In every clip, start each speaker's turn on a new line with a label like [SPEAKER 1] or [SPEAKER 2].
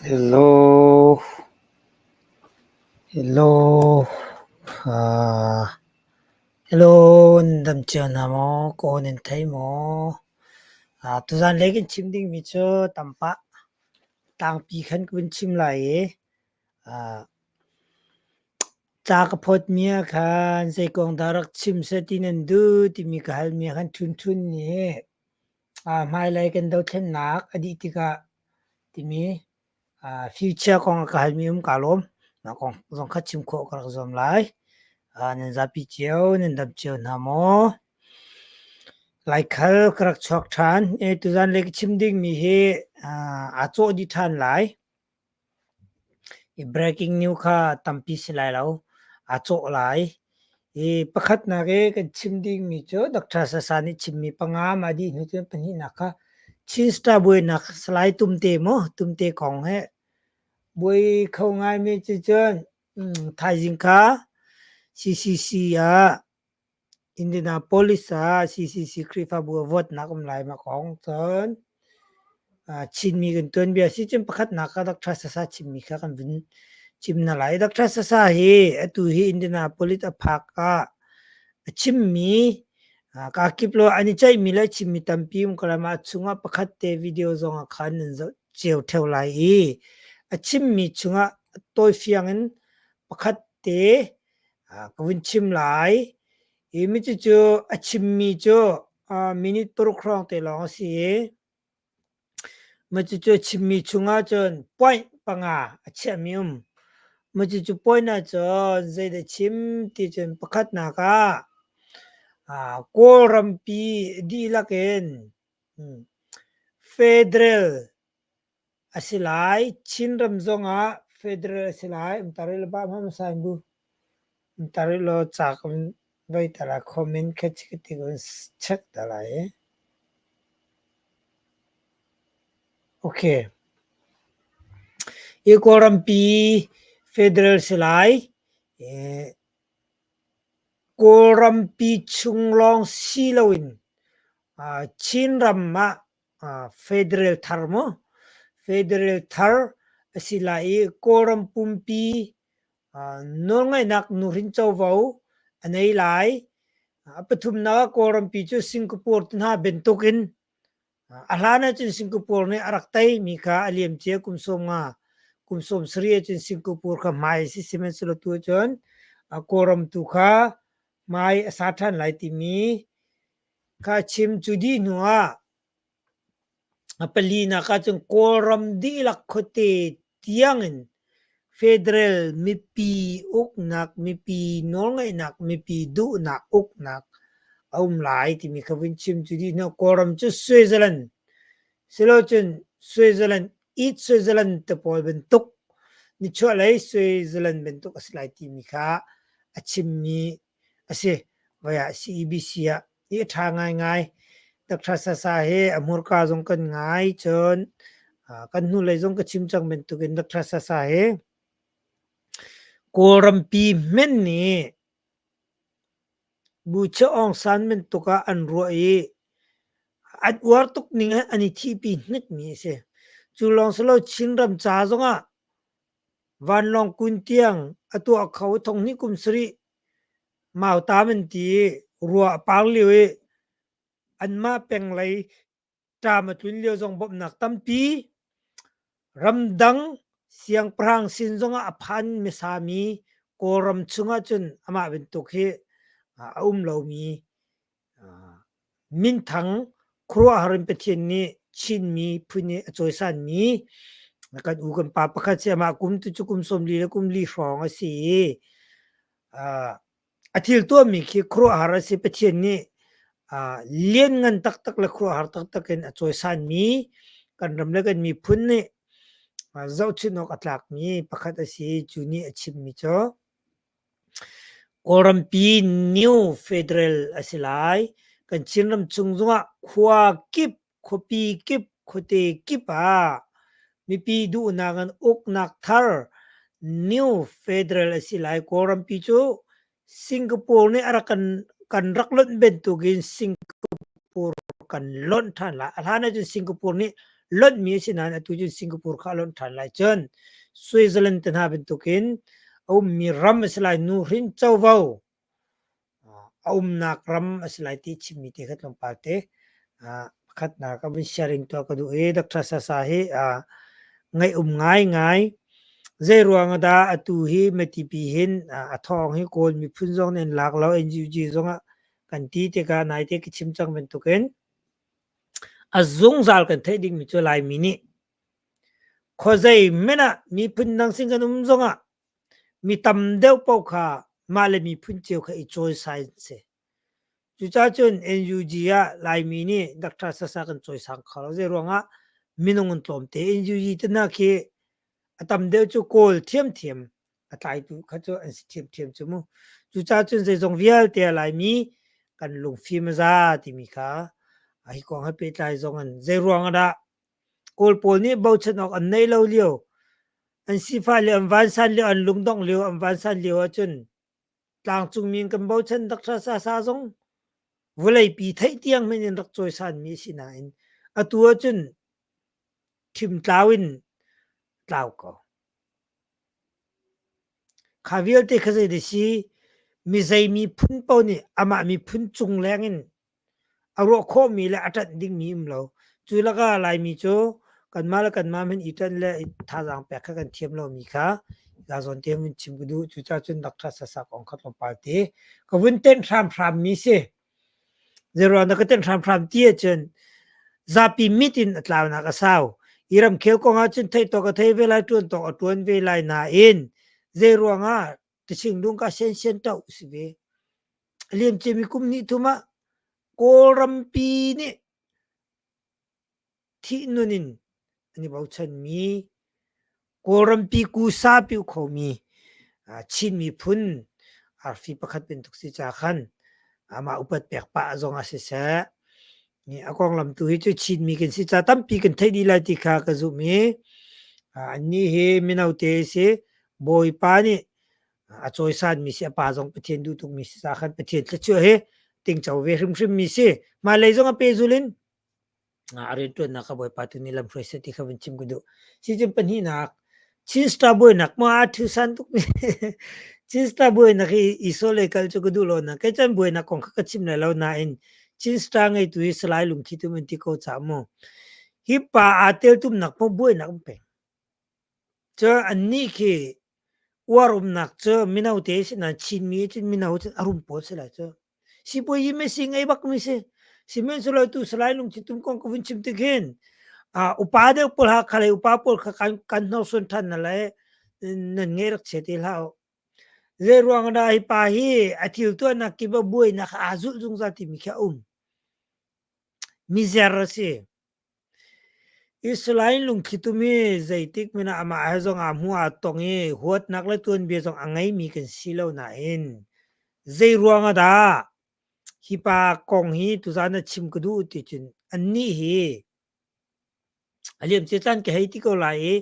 [SPEAKER 1] Hello. Hello. Uh, hello, nan dam cio hna maw? Kaw nan thei maw? Uh, tuzan lei kan chim dingmi cu tampah tangpi khan ka vun chim lai i uh, Ca ka phawtmi ah khan zei kong dah rak chim seh ti nan duh timi ka halmi ah khan Ṭhunṭhun nih hmailei kan dothlennak a dih tikah timi future kong a ka halmi um kaa lawm. Mah kong zong kha chim khawh ka rak zuam lai. Nan zapi cio, nan dam cio hna maw? Laikhal ka rak chuak ṭhan. Tuzan lei ka chim dingmi hi aa cawh dih ṭhan lai. I breaking news kha tampi si lai lo, aa cawh lai. I pakhatnak i kan chim dingmi cu Dr. Sasa nih chimmi panga mah dih hnu cun pahnihnak kha Chin Star buainak Salai Tumte maw Tumte kong he buai kho ngaimi cu cun thaizing kha CCC ah Indianapolis ah CCC Khrihfabu ah vote-nak um lai ma kong cun Chinmi kan tuanbia si cun pakhatnak ah Dr. Sasa chimmi kha kan vun chim hna lai. Dr. Sasa hi atu hi Indianapolis a phak ah a chimmi kakip lo an i ceihmi le a chimmi tampi um ko lai mah chungah pakhat te video zong ah khan nan zoh cio theo lai i a chimmi chungah tawifiang in pakhat te ka vun chim lai. Hi mi cucu a chimmi cu minute paruk hrawng te lawng a si i mah cucu a chimmi chungah cun point panga a chiahmi um. Mah cucu point ahcun zeidah chim ti cun pakhatnak ah Kawlrampi dihlak in federal a si lai. Chinram zongah federal a si lai. Umtar i ba hmasa in bu. Umtar i law ca ka vei ta lai. Comment kha chikati ka check ta lai. Okay. Hi Kawlrampi federal si lai. Kawlrampi chung lawng si loin Chinram ah Federal thar maw? Federal thar a si lai i Kawlram pumpi nawlngeihnak nuhrin covo a nei lai. A pathumnak ah Kawlrampi cu Singapore te hna bantukin a hlan ahcun Singapore nih a rak teimi kha a liamcia kum 50 kum 70 ahcun Singapore kha hmai a si sihmanhsehlaw tu ahcun Kawlram tu kha hmai a sa ṭhan lai timi Kha chim cu dih hnuah a palinak ahcun Kawlram dihlak khuate tiangin federal mipi uknak, mipi nawlngeihnak, mipi duhnak uknak a um lai timi kha vun chim cu dih hnuah Kawlram cu Switzerland silocun Switzerland East Switzerland te pawl bantuk nichuahlei Switzerland bantuk a si lai timi kha a chimmi a si. Voi ah CEBC ah hi a ṭha ngaingai. Dr. Sasa hi a hmurka zong kan ngai. Cun kan hnulei zong ka chim cang bantukin Dr. Sasa hi Kawlrampi hmenh nih Buche Aung San bantuk ah an ruah i an uar tuk ning ah an i thihpi hnikmi a si. Cu lawng si lo Chinram ca zongah vanlawng kun tiang a tuah kho i thong hnih kum sarih Mautam an ti i rua a par lio i anmah peng lei ṭam a tlun lio zong bawmhnak tampi ramdang siangpahrang sin zongah a phan hmasami Kawlram chungah cun amah bantuk hi a um lomi Minthang khuaruahhar in Pathian nih Chinmi phun i a cawisanmi kan u kan pa pakhat si amah kum tu cu kum 40 le kum li hrawng a si i a thil tuahmi khi khuaruahhar a si. Pathian nih lianngan taktak le khuaruahhar taktak in a cawisanmi kan ram le kan miphun nih zohchunh awk a tlakmi pakhat a si. Cu nih a chimmi cu. Kawlrampi New Federal a si lai. Kan Chinram chung zongah khua kip, khuapi kip, khuate kip ah mipi duhnak in uknak thar New Federal a si lai. Kawlrampi cu Singapore nih a rak kan kan rak lonh bantukin Singapore kan lonh ṭhan lai. A hlan ahcun Singapore nih lonhmi a si nain atu cun Singapore kha a lonh ṭhan lai. Cun Switzerland te hna bantukin a ummi ram a si lai. Nuhrin covo a umnak ram a si lai ti chimmi te kha tlawmpal te pakhatnak a vun sharing tuah ka duh i Dr. Sasa hi ngaih um ngaingai. Zeiruang ah dah atu hi Matipi hin a thawng hi Kawl miphun zong nih an lak lo, NUG zong ah kan ti tikah naite ka chim cang bantukin a zungzal kan theih dingmi cu Laimi nih khuazei hmanh ah miphun dang sin kan um zongah mi tam deuh paoh kha mah le miphun cio kha i cawisai an si. Cucaah cun NUG ah Laimi nih Dr. Sasa kan cawisang kho lo. Zeiruangah minung an tlawmte. NUG tana khi a tam deuh cu Kawl thiamthiam a tlaitu kha cu an si thiamthiam cu mu. Cucaah cun zeizong vialte ah Laimi kan lungfim a za timi kha hi kong he pehtlai zong in zeiruang ah dah Kawl pawl nih bochan awk an neih lo lio, an sifah lio, an vansan lio, an lungdongh lio, an vansan lio ahcun tlangcungmi in kan bochan Dr. Sasa zong vawleipi theih tiang hmanh in rak cawisanmi a si nain atu ahcun thimtlau in tlau ko. Kha vialte kha zei dah si mi zei miphun paoh nih amah miphun cung leng in a ruah khawhmi le a ṭanh dingmi um lo. Cu lakah Laimi cu kanmah le kanmah hmanh i ṭanh le thazaang pek kha kan thiam lomi kha ka zawn te vun chim ka duh. Cucaah cun Dr. Sasa kong kha tlawmpal te ka vun tenh hramhram mi si. Zeiruang dah ka tenh hramhram ti ahcun zapi mit in a tlaunak a sau. I ramkhel kong ahcun theih tawk a thei ve lai, ṭuan tawk a ṭuan ve lai nain zeiruang ah Tichinglung ka sensian to si ve. A liamciami kum hnih thum ah Kawlrampi nih thih nun in an i bochanmi Kawlrampi kusa piu khomi Chin miphun arfi pakhat bantuk si ca khan amah upat pek pah zong ah siseh a konglam tu hi cu Chinmi kan si ca tampi kan theih dih lai ti kha ka zumh i annih hi mino te si Bawipa nih a cawisanmi si a pa zong Pathian duh tukmi si ca khan Pathian thluachuah hi tingco ve hrimhrim mi si. Hmailei zong a pehzul in a rianṭuannak kha Bawipa tu nih lamhruai seh ti kha vun chim ka duh. Season pahnihnak Chin Star buainak maw a ṭhu san tuk mi Chin Star buainak hi Esau lei kal cu ka duh lo na kei cun buainak kong kha ka chim lai lo nain Chin Star ngeitu hi Salai Lungthli Tum an ti ko caah mu hi pa aa teltumnak maw buainak um peng. Cu annih khi uar umnak cu mino te si nain Chinmi cun mino cun a rum pawl si lai cu. Sipuazi mesi ngei bak mi si. Sihmanhsehlaw tu Salai Lungthin Tum kong ka vun chim tik hin upa deuh pawl ha kha le upa pawl kha kan kan hnorsuan ṭhan na le nan ngeih rak chia te hlah u. Zei ruang dah hi pa hi a thil tuahnak kip ah buainak aa zulh zungzal timi khi a um. Mizer a si. Israel lungthli tum hi zeitik hmanh ah amah he zong aa hmu aa tong i huatnak le tuanbia zong a ngeimi kan si lo nain zeiruang ah dah hi pa kong hi tuzaan ah chim ka duh ti cun annih hi a liamcia caan ka hei ti ko lai i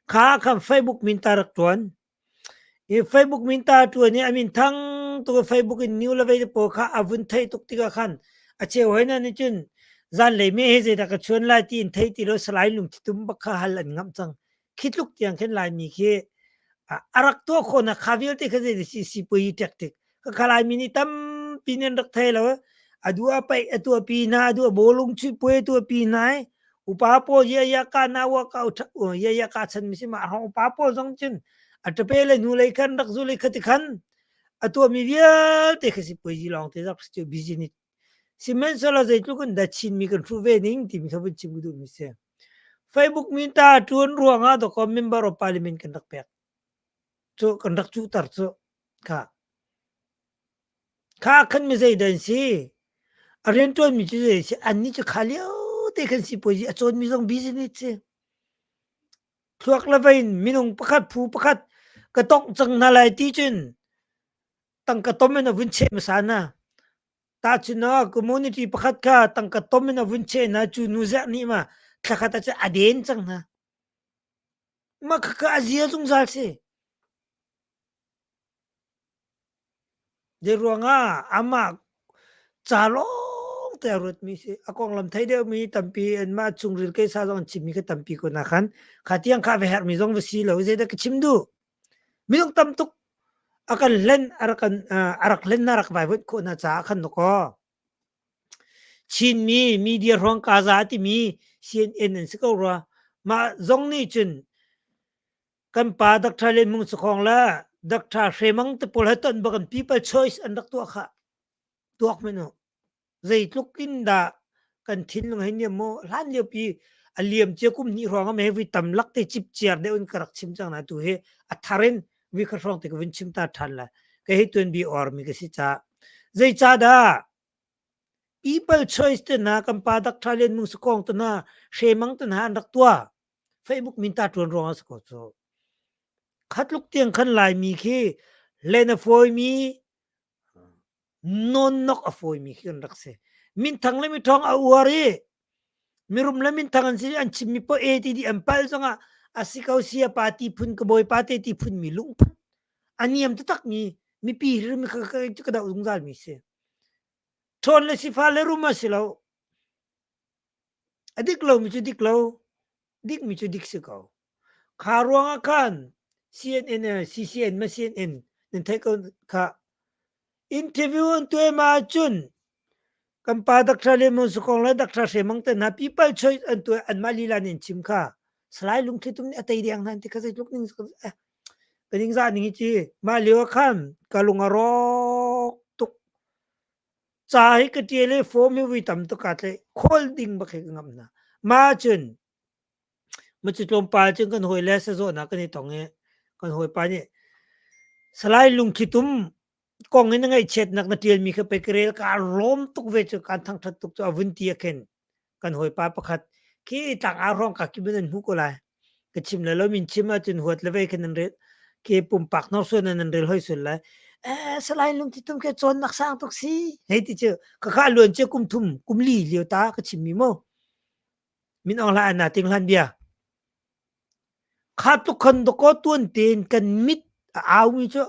[SPEAKER 1] kha khan Facebook min ta rak ṭuan. I Facebook min ta ṭuan i a min thang tuk i Facebook in new le vei te pawl kha a vun theih tuk tikah khan a cheu hoi na nih cun zanlei me he zeidah ka chuan lai ti in thei ti lo Salai Lungthli Tum bak kha hal an ngamh cang. Khi tluk tiang khin Laimi khi a rak tuah khawhnak kha vialte kha zei si sipuai tactic ka kha Laimi nih tampi nan rak thei lo. A duh a paih a tuah pi hna, a duh a bawlung chuih puai a tuah pi hna i upa pawl ye ya ka na wa ka ye ya ka chan mi si ma hong upa pawl zong cun a tape le hnu lei khan rak zu lei khati khan a tuah mi vialte kha si pui ji long te zak chu busy ni sihmanhsehlaw zeitluk in da Chin mi kan hru ve ning timi kha vun chim duh mi si Facebook min ta tuan ruangah doko member of parliament kan rak pek cu kan rak cu tar cu kha Kha khan mi zei dah an si? A rianṭuanmi cu zei a si? Annih cu kha lio te khan sipuazi a cawnmi zong business si. Thluak le vei in minung pakhat phu pakhat ka tongh cang hna lai ti cun. Tangka tom in a vun cheh hmasa hna. Tahchun ah community pakhat kha tangka tom in a vun cheh hna cu nu zerh nih ma thlakhat ah cun a den cang hna. Mah khakha a zia zungzal si. Zei ruangah amah ca lawngte a ruatmi si. A konglam thei deuhmi tampi anmah chungril keisa zong an chimmi kha tampi ko na khan kha tiang kha va herhmi zong va si lo. Zeidah ka chim duh? Minung tam tuk a kan hlen a rak kan a rak hlen na rak vaivuanh khawh hna caah khan dawkaw Chinmi media hrawng kaza timi CNN an si ko rua. Mah zong nih cun kan pa Dr. Lian Mung Sakhong le Dr. Hre Mang te pawl he ton bak in people choice an rak tuah kha. Tuak men u. Zeitluk in dah kan thinlung hei niam maw hlan lio pi a liam cia kum hnih hrawng ah he tam lak te cipciar deuh in ka rak chim cang na tu hi a thar in vi kha hrawng te ka vun chim ta than la ka hi tuan bi or mi ka si ca zei ca dah people choice te na kan pa Dr. Lian Mung Sakong te na Hre Mang te na an rak tua Facebook min ta tuan ruang ah si ko cu khatluk tiang khan Laimi khi len a fawi mi Nawnnok a fawimi khi kan rak si. Minthang le miṭhawng a uar i mirum le minthang an si an chimmi poah e ti dih an palh zongah a si ko sia pa ti phun ka bawipa te ti phun mi lungput a niam taktak mi mipi hrim ka ka doh zungzal mi si. Ṭhawn le sifa le rum a si lo. A dik lomi cu dik lo, dikmi cu dik si ko. Kha ruangah khan CNN, CCN ma CNN nan theih ko kha interview an tuah ma ahcun kan pa Dr. Lemon Sukong le Dr. Hre Mang te hna people choice an tuah anmah lila nih an chim kha Salai Lungthli Tum nih a tei deng hna ti kha zeitluk ning eh ka ning zah ning hi ci mah lio ah khan ka lung a rawk tuk ca hi ka ṭial i form hi vui tam tuk kaa tlaih khawl ding bak hi ka ngamh hna mah cun Macu tlawmpal cun kan hawile sazawhnak kan i tong i kan hawipa nih Salai Lungthli Tum kong in na ngaihchiatnak na ṭialmi kha pei ka rel kaa lawm tuk ve cu kaan thangṭhat tuk cu a vun ti ah khin kan hawipa pakhat khi tlang aa hrawng ka kip in an hmuh ko lai. Ka chim le lo min chim ahcun huat le vei khin nan rel khi pumpak hnorsuan in nan rel hoi sual lai. Eh, Salai Lungthli Tum khi cawnnak sang tuk si hei ti cu khakha a luan cia kum thum kum li lio ta ka chimmi mu. Min Aung Hlaing na ting hlan bia. Kha tluk khan dawkaw tuan tein kan mit a aumi cu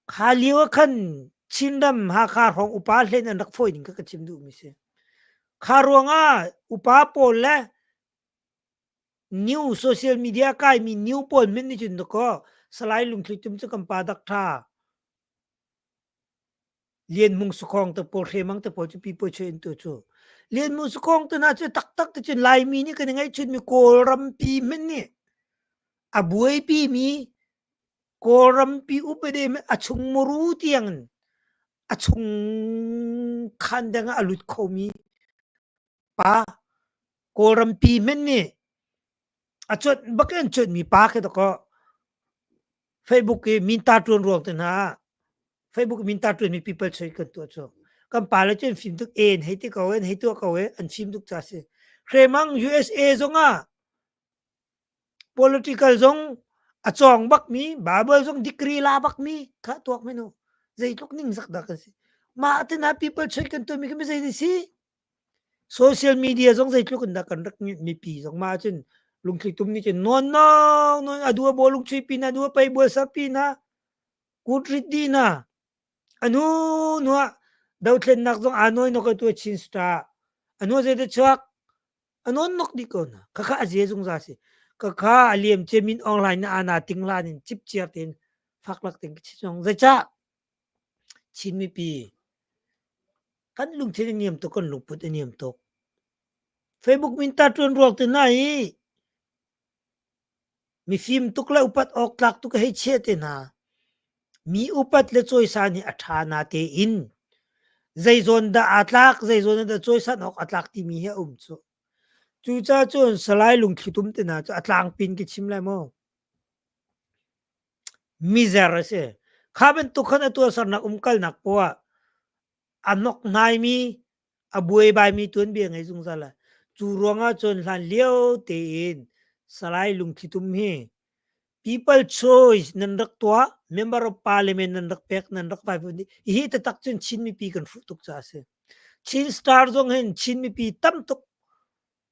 [SPEAKER 1] kha lio ah khan Chinram Hakha hrawng upa hlen an rak fawi ning kha ka chim duhmi si. Kha ruangah upa pawl le new social media kaimi new pawl min nih cun dawkaw Salai Lungthli Tum cu kan pa dak tha Lian Hmung Sakhawng te pawl Hre Mang te pawl cu pipu chuah in tu cu Lian Hmung Sakhawng te hna cu taktak te cun Laimi nih kan i ngaihchunmi Kawlrampi hmanh nih a buaipi mi Kawlrampi upade a chung muru tiang in a chung khan deng ah a lut khomi pa Kawlrampi hmanh nih a cuanh bak in an cuanhmi pa khi dakaw Facebook i minta ṭuan ruang te hna ah Facebook minta ṭuanmi people choice kan tuah cu kan pa le cu an fim tuk e an hei ti ko e an hei tuah ko e an fim tuk ca si Hremang USA zong ah political zong a cawng bakmi Bible zong degree la bakmi kha tuak menu zeitluk ning zak dah kan si mah te na people choice kan tuahmi khi zei si Social media zong zeitluk in dah kan rak mipi zong mah ahcun lungthli tum nih cun nawn nawn nawn a dua bawlung chuih pin a dua pei bual sar pin ah kut rit dih na anu nu ah dothlennak zong aa nawi nok tu Chin star anu zei te chuak a nawn nok dih ko na khakha a zia zungzal si khakha a liam ce min online na ana ting lan in cipciar tein faklak ting chi zong zeicah Chin mipi kan lungthin a niam tuk, kan lungput a niam tuk. Facebook minta ṭuan ruak te hna hi mifim tuk le upat awk tlak tuk a hei chiah te hna. Mi upat le cawisan hi a ṭha na tein zei zawn dah aa tlak, zei zawn dah cawisan awk a tlak timi hi a um cu. Cucaah cun Salai Lungthli Tum te hna cu a tlangpin ka chim lai maw? Mizer a si. Kha bantuk khan a tuahsernak umkalnak poah a hnok ngaimi, a buaibaimi tuanbia ngei zungzal a. Cu ruangah cun hlan lio tein Salai Lungthli Tum hi. People choice nan rak tuah, member of parliament nan rak pek, nan rak vai hi taktak cun Chin mipi kan hruh tuk ca a si. Chin star zong hin Chin mipi tam tuk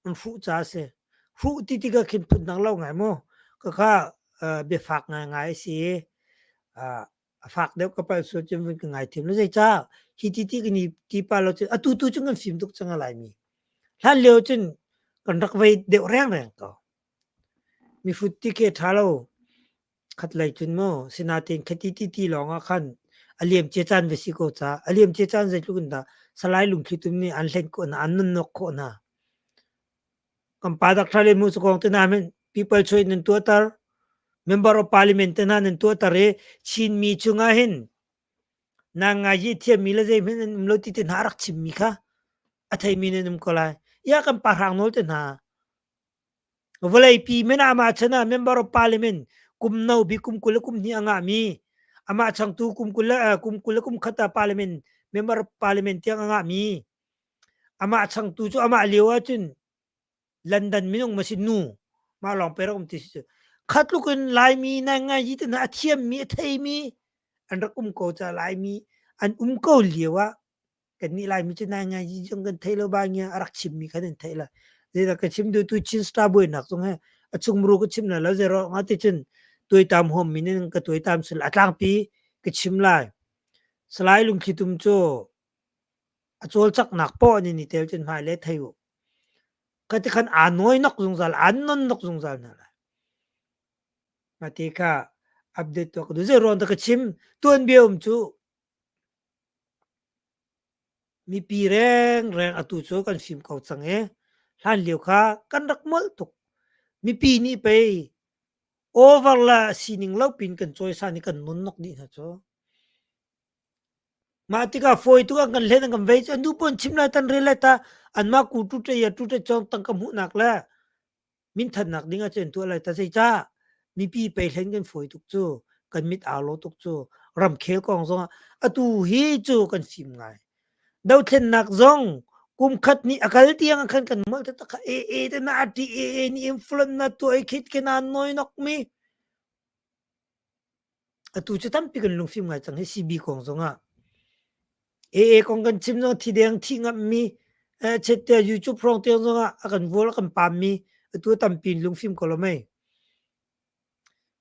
[SPEAKER 1] an hruh ca a si. Hruh ti tikah khin phun dang lo ngai mu. Khakha biafak ngaingai a si i a fak deuh ka palh sual cun vun ka ngaithiam lo. Zeicah hi ti ti kan i ti pa lo cun atu tu cun kan fim tuk cang a Laimi. Hlan lio cun kan rak vei deuh rengreng ko. Mihrut ti khi a ṭha lo. Khatlei cun maw sinain khati ti ti lawng ah khan a liamcia caan va si ko ca. A liamcia caan zeitluk in dah Salai Lungthli Tum nih an hlen khawh hna, an nunnak khawh hna. Kan pa Dr. Le Mu Kong te hna hmanh people choice nan tuahter, member of parliament te hna nan tuahter i Chinmi chungah hin nang ngai yi thiammi le zeihmanh an um lo ti te hna a rak chimmi kha a theimi nan um ko lai. Ya kan pa hrang nawl te hna Vawleipi men ah amah chan ah member of parliament kum no bik kum 20 le kum hnih a ngahmi amah changtu kum 20 le kum 20 le kum khat ah parliament member of parliament tiang a ngahmi amah changtu cu amah lio ahcun London minung ma si nu mah lawng pe rak um ti si cu khatluk in Laimi nai ngai yi te hna a thiammi a theimi an rak um ko ca Laimi an um ko lio ah Kannih Laimi cu nai ngai zong kan thei lo ba ngia a rak chimmi kha nan theih la. Zeidah ka chim duh tu Chin Star buainak zong he a chungmuru ka chim la lo zero nga ti cun tuaitam huam min in ka tuaitam sil a tlangpi ka chim lai. Salai Lungthli Tum cu a cawlcaknak poah nih ni tel cun hmai le thei u. Khati khan aa nawi nok zungzal, an non nok zungzal hna lai. Mati kha update tuah ka duh. Zei ruang dah ka chim? Tuanbia um cu Mipi rengreng atu cu kan fim ko cang i hlan lio kha kan rak molh tuk. Mipi nih pei over le sining lo pin kan cawisan i kan nonnok dih hna cu. Mah tikah fawi tuk an kan hlen an kan vei cu an duh pawn chim lai tan rel lai ta anmah ku tu ṭe ya tu ṭe cawng tangka hmuhnak le minthannak ding ah cun tuah lai ta zeicah mipi pei hlen kan fawi tuk cu kan mit aa lo tuk cu ramkhel kong zong ah atu hi cu kan fim ngai dothlennak zong kum khat nih a kal tiang ah khan kan molh taktak kha e e te na ati e e ni influence na tuah i khit ke na noi nok mi Atu cu tampi kan lungfim ngai cang hi CB kong zongah. AA kong kan chim zong thi deng thi ngammi chet te YouTube hrawng tiang zongah a kan vual a kan pammi atu tampi in lungfim ko lo mei.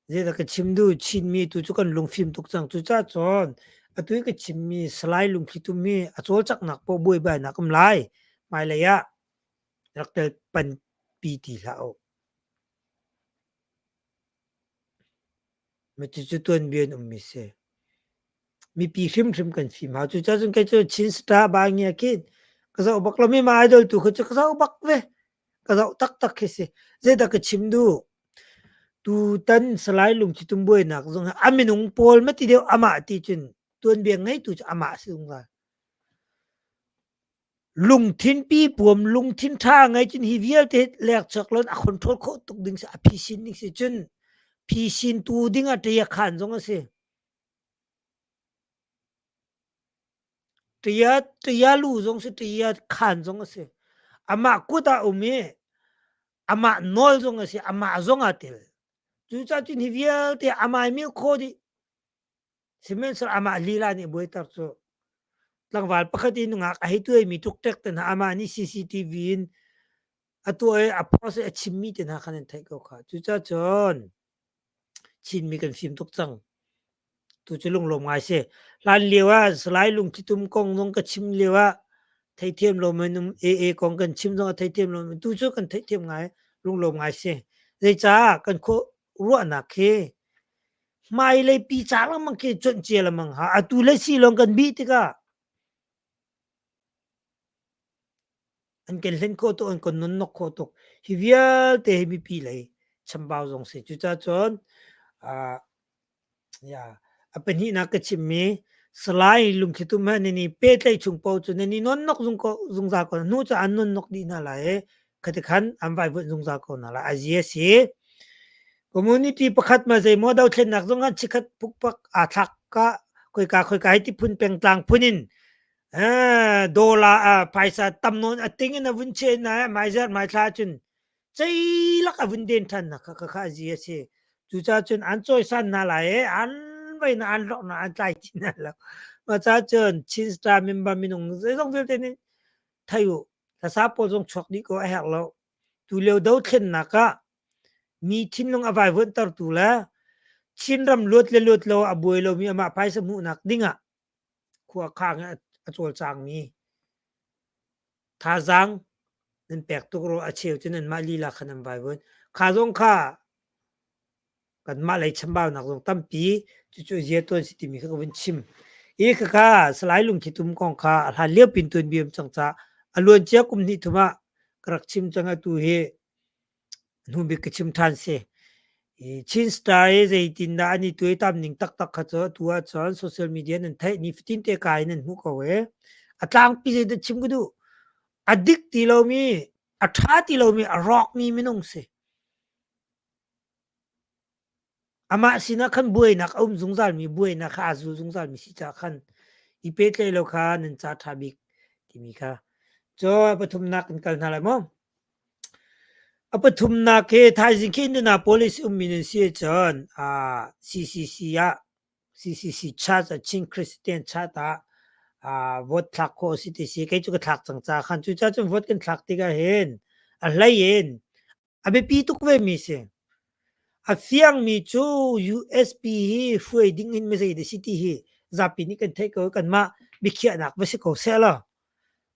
[SPEAKER 1] Zeidah ka chim duh Chinmi tu cu kan lungfim tuk cang. Cucaah cun atu i ka chimmi Salai Lungthli Tum hi a cawlcaknak poh buaibainak um lai. Hmailei ah rak tel panpi ti hlah u. Cucu tuanbia in ummi si. Mipi hrimhrim kan fim hau. Cucaah cun kei cu Chin Star ba ngia khin ka zoh bak lo mi ma idol tu kha cu ka zoh bak ve. Ka zoh taktak khi si. Zeidah ka chim duh? Tutan Salai Lungthli Tum buainak zong hi a minung pawl ma ti deuh amah ti cun tuanbia ngeitu cu amah si zungzal. Lungthin pipuam lungthin ṭha ngei cun hi vialte lekchuak loin a control khawh tuk ding si a phisin ding si cun phisin tu ding ah ṭia khan zong a si. Ṭia ṭia lu zong si ṭia khan zong a si. Amah kut ah um i amah nawl zong a si amah zong aa tel. Cucaah cun hi vialte amah i milh khawh dih. Sihmanhsehlaw amah lila nih buaiter cu tlangval pakhat i nungak a hei tuaimi ṭukṭek te hna amah nih CCTV in a tuah i a post i a chimmi te hna khan an theih ko kha. Cucaah cun Chinmi kan fim tuk cang. Tu cu lunglawm ngai si. Hlan lio ah Salai Lungthli Tum kong zong ka chim lio ah theithiam lo men um AA kong kan chim zong a theithiam lo men tu cu kan theihthiam ngai lunglawm ngai si. Zeicah kan khua ruahnak khi Hmailei pi ca lengmang khi cuanh cia lengmang ha. Atu le si lawng kan bih tikah an kan hlen khawh tuk, an kan nonnok khawh tuk. Hi vialte hi mipi lei chambau zong si. Cucaah cun uh, ya, a pahnihnak ka chimmi Salai Lungthli Tum he nan i pehtlaih chung paoh cu nan i nonnok zung ko, zungzal ko hnu cu an nonnok dih hna lai i khati khan an vaivuanh zungzal ko hna lai. A zia si. Community pakhat ma zeimaw dothlennak zong ah chikhat pukpak aa thlak ka khoika khoika hi ti phun pengtlang phun in dollar phaisa tam nawn a ting in a vun che na mai zar mai thla cun ceilak a vun den than na kha kha kha a zi a si. Cucaah cun an cawisan hna lai i an voi na an hlawk na an tlai ti hna lo. Mah caah cun Chin Star member minung zeizong vialte nih thei u. Hlasa pawl zong chuak dih ko a herh lo. Tulio dothlennak ah mi thinlung a vaivuanhtertu le Chinram luat le luat lo a buai lomi amah phaisa hmuhnak dingah khua khang i a cawlcangmi thazaang nan pek tuk rua a cheu cu nanmah lila kha nan vaivuan. Kha zong kha kanmah lei chambaunak zong tampi cucu zia tuan si timi kha ka vun chim. I khakha Salai Lungthli Tum kong kha a hlan lio pin tuanbia um cang caah a luancia kum hnih thum ah ka rak chim cang atu hi hnubik ka chim ṭhan si. I Chin Star i zeitindah an i tuaitam ning taktak kha cu atu ahcun social media nan theih nifatin te kai nan hmuh ko e. A tlangpi zeidah chim ka duh? A dik ti lomi, a ṭha ti lomi, a rawkmi minung si. Amah sinah khan buainak a um zungzalmi, buainak kha aa zul zungzalmi si caah khan i pehtlaih lo kha nan ca ṭha bik timi kha. Cu pathumnak kan kal hna lai maw? A pathumnak hi thaizing khi Indianapolis ummi nan si ahcun CCC ah CCC Church ah Chin Christian Church ah vote thlak khawh a si ti si. Kei cu ka thlak cang caah khan cucaah cun vote kan thlak tikah hin a hlei in a biapi tuk vemi si. A fiangmi cu USB hi hruai ding in mizei dah si ti hi zapi nih kan theih ko i kanmah biakhiahnak va si ko seh law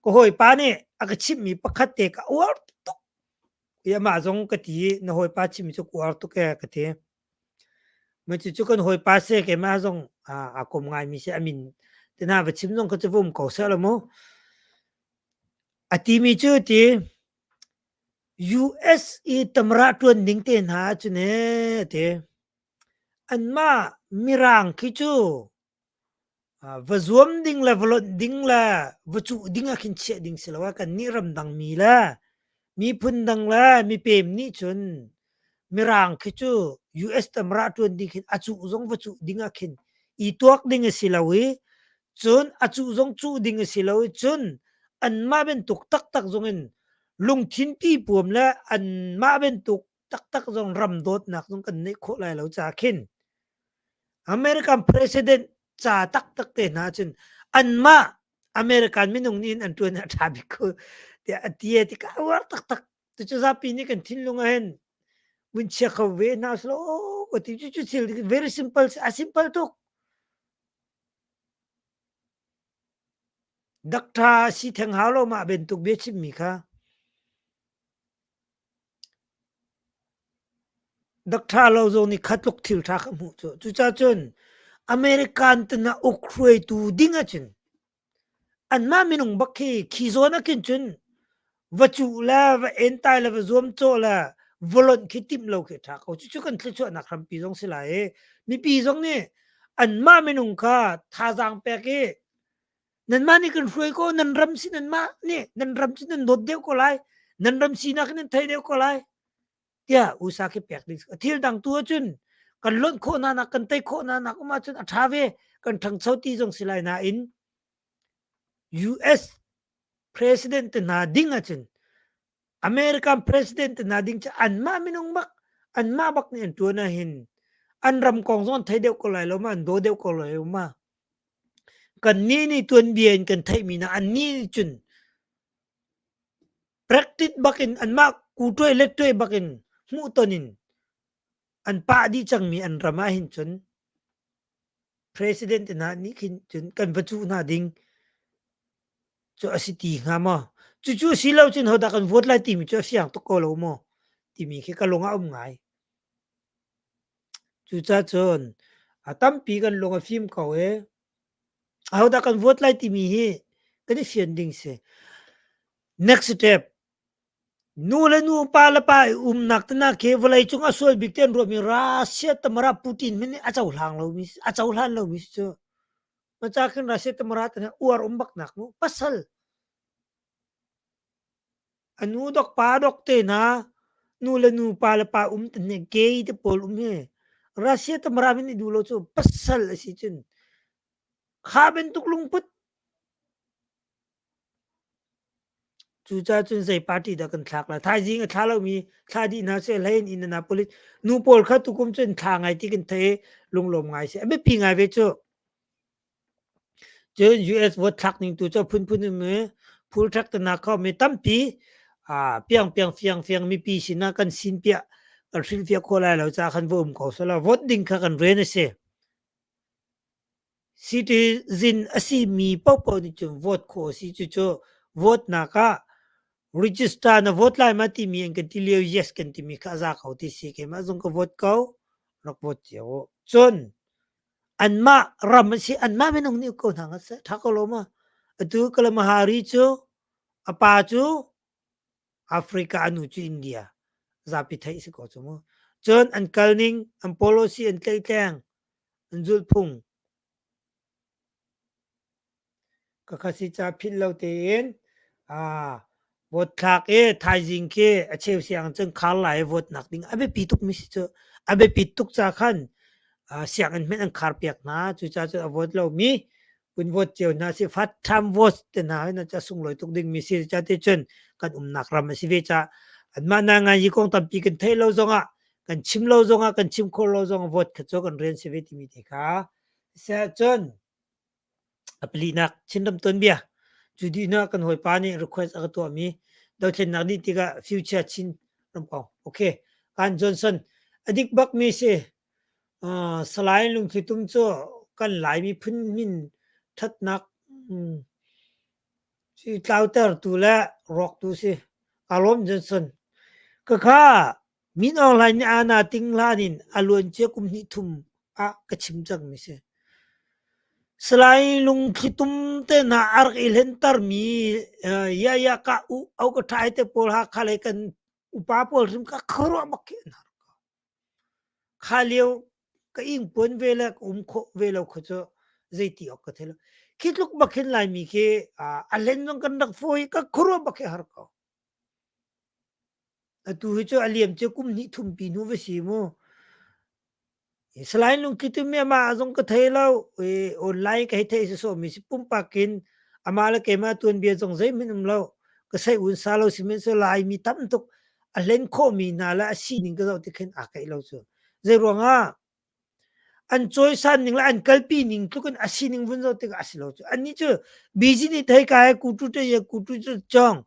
[SPEAKER 1] ka hawipa nih a ka chimhmi pakhat te ka uar tuk i amah zong ka ti i na hawipa chimmi cu ka uar tuk ee ka ti. Cucu kan hawipa si keimah zong aa kom ngaimi si a min te hna va chim zong kha cu va um ko seh law mu. A timi cu ti US i tamra ṭuan ding te hna ahcun ee a ti. Anmah Mirang khi cu va zuam ding le va lonh ding le va cuh ding ah khin chiah ding si lo ah kannih ramdang mi le miphun dang le mipem nih cun Mirang khi cu US tamra ṭuan ding khin a cuh zong va cuh ding ah khin i tuak ding a si lo i cun a cuh zong cuh ding a si lo i cun anmah bantuk taktak zong in lungthin pipuam le anmah bantuk taktak zong ram dawtnak zong kan neih khawh lai lo ca khin American president ca taktak te hna cun anmah American minung nih an ṭuan a ṭha bik ko tiah a ti ti ka uar taktak. Cucu zapi nih kan thinlung ah hin vun chia kho ve hna selaw ka ti. Cucu thil very simple a simple tuk. Doctor si theng hau lo mah bantuk bia chimmi kha. Doctor lo zong nih kha tluk thil ṭha kha hmuh cu. Cucaah cun American tana uk hruaitu ding ahcun anmah minung bak khi khi zawn ah khin cun va cuh le va entai le va zuamcawh le va lonh khi timh lo khi a ṭha ko. Cucu kan thluachuahnak hrampi zong si lai i mipi zong nih anmah minung kha thazaang pek i nanmah nih kan hruai ko nan ram si nanmah nih nan ram cu nan dawt deuh ko lai nan ram sinak nan thei deuh ko lai tiah usa khi pek ding thil dang tu ahcun kan lonh khawh hna nak kan tei khawh hna nak um ahcun a ṭha ve kan ṭhangcho ti zong si lai nain US president te hna ding ahcun American president te hna ding cu anmah minung bak anmah bak nih an ṭuan ahhin an ram kong zong an thei deuh ko lai lo ma an daw deuh ko lai lo ma kannih nih tuanbia in kan theihmi na annih nih cun practice bakin anmah kutuai lettuai bakin hmuhton in an pah dih cangmi an ram ah hin cun president hna nih khin cun kan va cuh hna ding cu a si ti hnga maw? Cucu si lo cun hodah kan vote lai timi cu a fiang tuk ko lo maw timi khi ka lung ah um ngai. Cucaah cun a tampi kan lung a fim ko i ahodah kan vote lai timi hi kan i fian ding si. Next step nu le nu pa le pa i umnak tana khi vawleicung a sual bik te an ruahmi Russia tamara Putin min nih a cohlang lomi a cohlan lomi si cu. Maca khin Russia tamara tana uar um bak nak mu pasal A nu dok pa dok te hna nu le nu pa le pa um te gay te pawl um hi Russia tamara min i duh lo cu pasal a si cun kha bantuk lungput. Cucaah cun zei party dah kan thlak lai? Thaizing a thla lomi thla dih hna seh hlei in Indianapolis nu pawl kha tukum cun thla ngai ti kan thei lunglawm ngai si. A biapi ngai ve cu. Cun US vote thlak ning tu cu phunphun um i phul ṭhek tenak kha mi tampi piang piang fiang fiang mipi sinah kan sin piah kan hrilhfiah khawh lai lo caah khan va um ko selaw vote ding kha kan rian a si. Citizen a simi paohpaoh nih cun vote khawh a si. Cucu vote nak ah register na vote lai ma timi an kan ti lio yes kan timi kha a za ko ti si. Keimah zong ka vote ko. Rak vote cio u. Cun anmah ram a si anmah minung nih ko hna ngat seh. Ṭha ko lo ma? Atu Kalamahari cu a pa cu Africa a nu cu India. Zapi theih si ko cu mu. Cun an kal ning, an policy an tleitleng, an zulhphung ka kha si ca philh lo tein vote thlak i thaizing khi a cheu siang cun khar lai i vote nak ding a biapi tuk mi si cu a biapi tuk ca khan sianginn hmenh an khar piak hna cucaah cun a vote lo mi kun vote cio hna si fat tham vote te hna na ca sunglawi tuk ding mi si ca te cun kan umnak ram a si ve ca anmah na ngai yi kong tampi kan theih lo zongah kan chim lo zongah kan chim khawh lo zongah vote kha cu kan rian si ve timi te kha siahcun a palinak Chinram tuanbia cu dihnak kan hawipa nih request a ka tuahmi dothlennak dih tikah future Chin ram kong okay kan Johnson a dik bak mi si Salai Lungthli Tum cu kan Lai miphun min thatnak tlautertu le rawktu si. Kaa lawm Johnson. Khakha Min Aung Hlaing nih aana ting hlan in a luancia kum hnih thum ah ka chim cangmi si. Salai Lungthli Tum te hna a rak i hlentermi Yaya ka u au ka ṭhai te pawl Hakha lei kan upa pawl hrim kha khuaruah bak khi an har ko. Kha lio ka ingpuan ve le ka um khawh ve lo kha cu zeiti awk ka thei lo. Khi tluk bak hin Laimi khi a hlen zong kan rak fawi ka khuaruah bak hi har ko. Atu hi cu a liam cia kum hnih thum pi hnu va si mu. Salai Lungthli Tum hi amah zong ka thei lo. I online ka hei theih sawsawh mi si pumpak in amah le keimah tuanbia zong zeihmanh um lo. Ka sei un sa lo sihmanhsehlaw Laimi tam tuk a hlen khawhmi hna le a sining ka zoh tik khin aa keih lo cu. Zeiruang ah an cawisan ning le an kalpi ning tluk in a sining vun zoh tikah a si lo cu. Annih cu busy nih thei ka he kutu te ye kutu cu cawng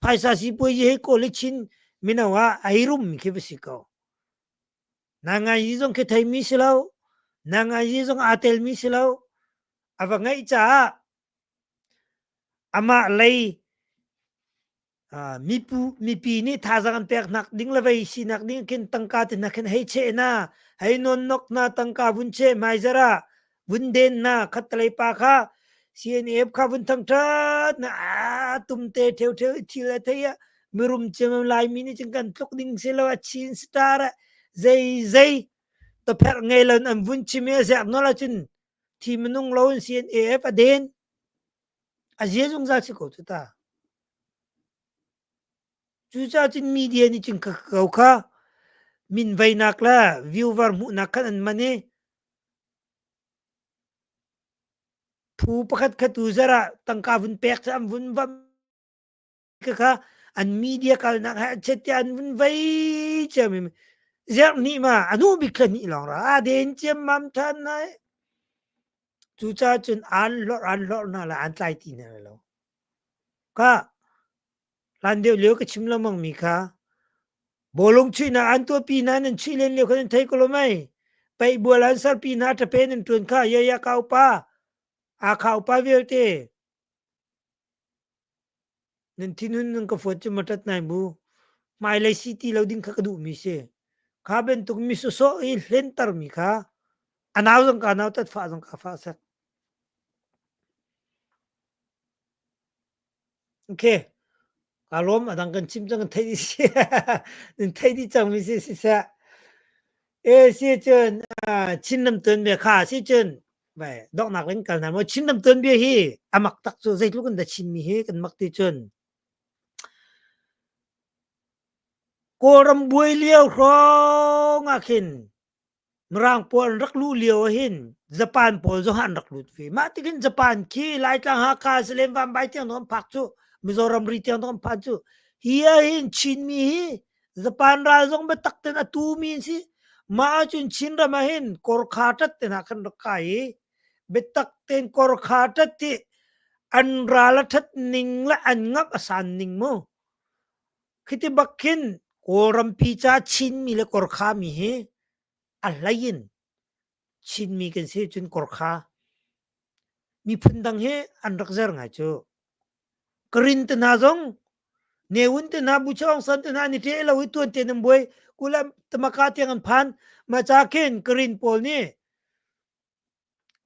[SPEAKER 1] phaisa sipuazi he kawl i Chin mino ah a hei rum mi khi va si ko. Nanganyi zong khi theimi si lo. Nanganyi zong aa telmi si lo. A va ngeih caah amah lei mipu mipi nih thazaang an pek nak ding le vei sinak ding khin tangka te hna khin hei cheh na hei non nok na tangka vun cheh hmaizar ah vun den na khattalei pa kha CNF kha vun thangthat na a tum te theu theu thil a thei a mirum cem Laimi nih cun kan tluk ding si lo a chin star a zei zei topherh ngei lo an vun chim i a zek nol ahcun thi minung lo in CNAF a den a zia zungzal si ko cu ta cucaah cun media nih cun ka ko kha min veinak le viewer hmuhnak khan an man i phu pakhat khat tu zarah tangka vun pek cu an vun vam kha an media kalnak he chet tiah an vun vei ciam i zerh hnih ma a hnu bik thla hnih lawng ra a den ciam mam than nai cucaah cun an hlorh an hlorh hna la an tlai ti hna lo ka hlan deuh lio ka chim lengmang mi kha bawlung chuihnak an tuahpi hna nan chuih len lio kha nan thei ko lo mei paih bual an serpi hna ṭape nan ṭuan kha ya ya ka upa aa kha upa vialte Nan thinhun nan ka fuat cu maṭat nai mu. Hmailei si ti lo ding kha ka duhmi si. Kha bantuk mi sawsawh i hlentermi kha a nau zong ka nau tat fah zong ka fah sek. Okay. Ka lawm a dang kan chim cang kan theih dih si. Nan theih dih cang mi si siseh. E si cun Chinram tuanbia kha si cun vai donghnak in kal hna maw Chinram tuanbia hi a mak tak cu zeitluk in dah Chinmi hi kan mak ti cun Kawlram buai lio hrawng ah khin Mirang pawl an rak luh lio ah hin Japan pawl zong an rak lut ve. Mah tikin Japan khi Laitlang Hakha Salen Vanbai tiang an phak cu. Mizoram ri tiang an phan cu. Hi ah hin Chinmi hi Japan ral zong biatak ten a tu mi an si. Mah ahcun Chinram ah hin Korkha tat te hna khan rak kai i biatak ten Korkha tat hi an ral a that ning le an ngamh a san ning mu. Khiti bak khin Kawlrampi ca Chinmi le Korkha mi hi a hlei in Chinmi kan si cun Korkha miphun dang hi an rak zer ngai cu. Karin te hna zong Ne Win te hna Bu Aung San te hna an i ṭeh lo i tuan te nan buai kula tamaka tiang an phan ma cha khin Karin pawl nih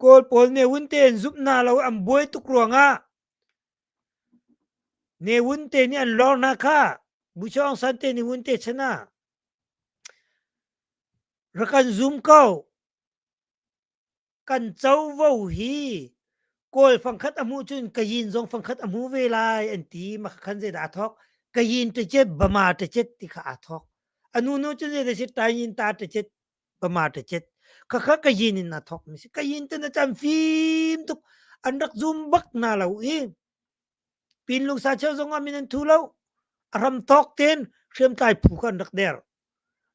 [SPEAKER 1] Kawl pawl Ne Win te an zumh hna lo an buai tuk ruangah Ne Win te nih an lor hna kha Bu Aung San te nih Win te chan ah rak kan zum ko Kan covo hi Kawl fangkhat a hmuh cun Kayin zong fangkhat a hmu ve lai an ti. Mah khan zeidah aa thawk? Kayin ṭacet, Bama ṭacet ti kha aa thawk. A nu nu cun zeidah si Tayin ta ṭacet, Bama ṭacet. Khakha Kayin in aa thawk mi si. Kayin te na cam fim tuk. An rak zum bak hna lo i Pinlung sa cheu zong ah min an thu lo. A ram tawk ten hriamtlai phu kha an rak der.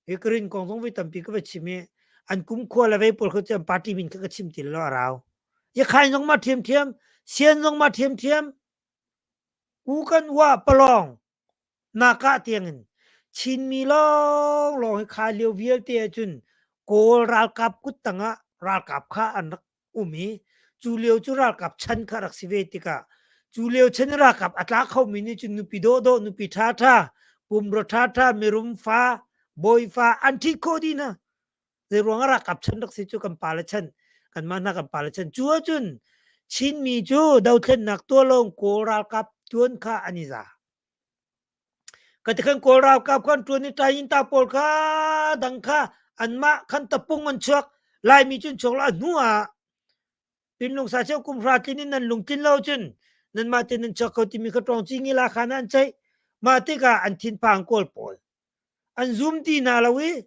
[SPEAKER 1] Hi Karin kong zong voi tampi ka va chim i an kumkhua le vei pawl kha cu an party min kha ka chim ti lo a rau. Yakhain zong ma ṭhiamṭhiam, Sian zong ma ṭhiamṭhiam, u kan ua palawng naka tiangin Chinmi lawnglawng hi kha lio vialte ahcun Kawl ralkap kut tangah ralkap kha an rak um i cu lio cu ralkap chan kha rak si ve tikah cu lio chan i ralkap a tla khomi nih cun nupi dawhdawh nupi ṭhaṭha pumrua ṭhaṭha mirum fa bawi fa an ṭhit khawh dih hna zei ruang ah ralkap chan rak si cu kan pale chan kanmah hna kan pale chan cu ahcun Chinmi cu dothlennak tuah lawng Kawl ralkap tuan kha an i za Katikhan Kawl ralkap khan ṭuan i ṭayin-ta pawl kha dang kha anmah khan tapung an chuak. Laimi cun chuak lo a hnu ah Pinlung sa cheu kum hra tlin in nan lungtlin lo cun nanmah te nan chuak ko timi kha ṭawng cingi la khan an ceih. Mah tikah an thinphang Kawl pawl an zum ti hna lo i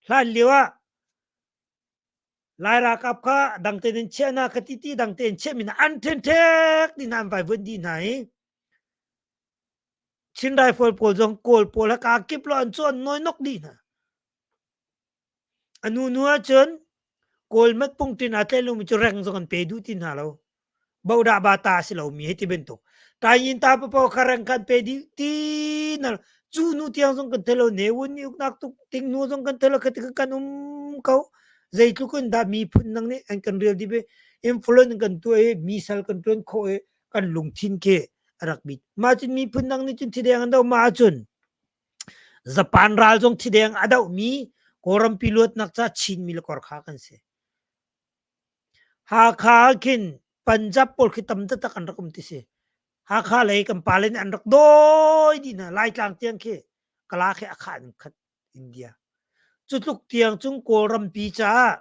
[SPEAKER 1] hlan lio ah Lai ralkap kha dang tein an chiah hna kha ti ti dang tein chiah mi hna an ṭhenṭhek dih hna an vaivuanh dih hna i Chin Rifle pawl zong Kawl pawl he kaa kip lo an cu an nawinok dih hna. A nu nu ahcun Kawl metpung tin aa tlaih lomi cu reng zong an pe duh ti hna lo. Bodah ba ta a si lomi hei ti bantuk. Tayin ta papo kha reng khan pe dih ti na cu nu tiang zong kan thei lo ne wun nih uknak tuk ting nu zong kan thei lo khati kan um ko. Zeitluk in dah miphun nang nih an kan rel dih i influence an kan tuah i mi sal kan tuan khawh i kan lungthin khi a rak bit. Mah cun miphun dang nih cun thideng an do mah ahcun Japan ral zong thideng a dohmi Kawlrampi luatnak ca Chinmi le Korkha kan si. Hakha khin Punjab pawl khi tam taktak an rak um ti si. Hakha lei kan pale nih an rak dawi dih hna. Laitlang tiang khi Kala khi a khah in khat India. Cu tluk tiang cung Kawlrampi caah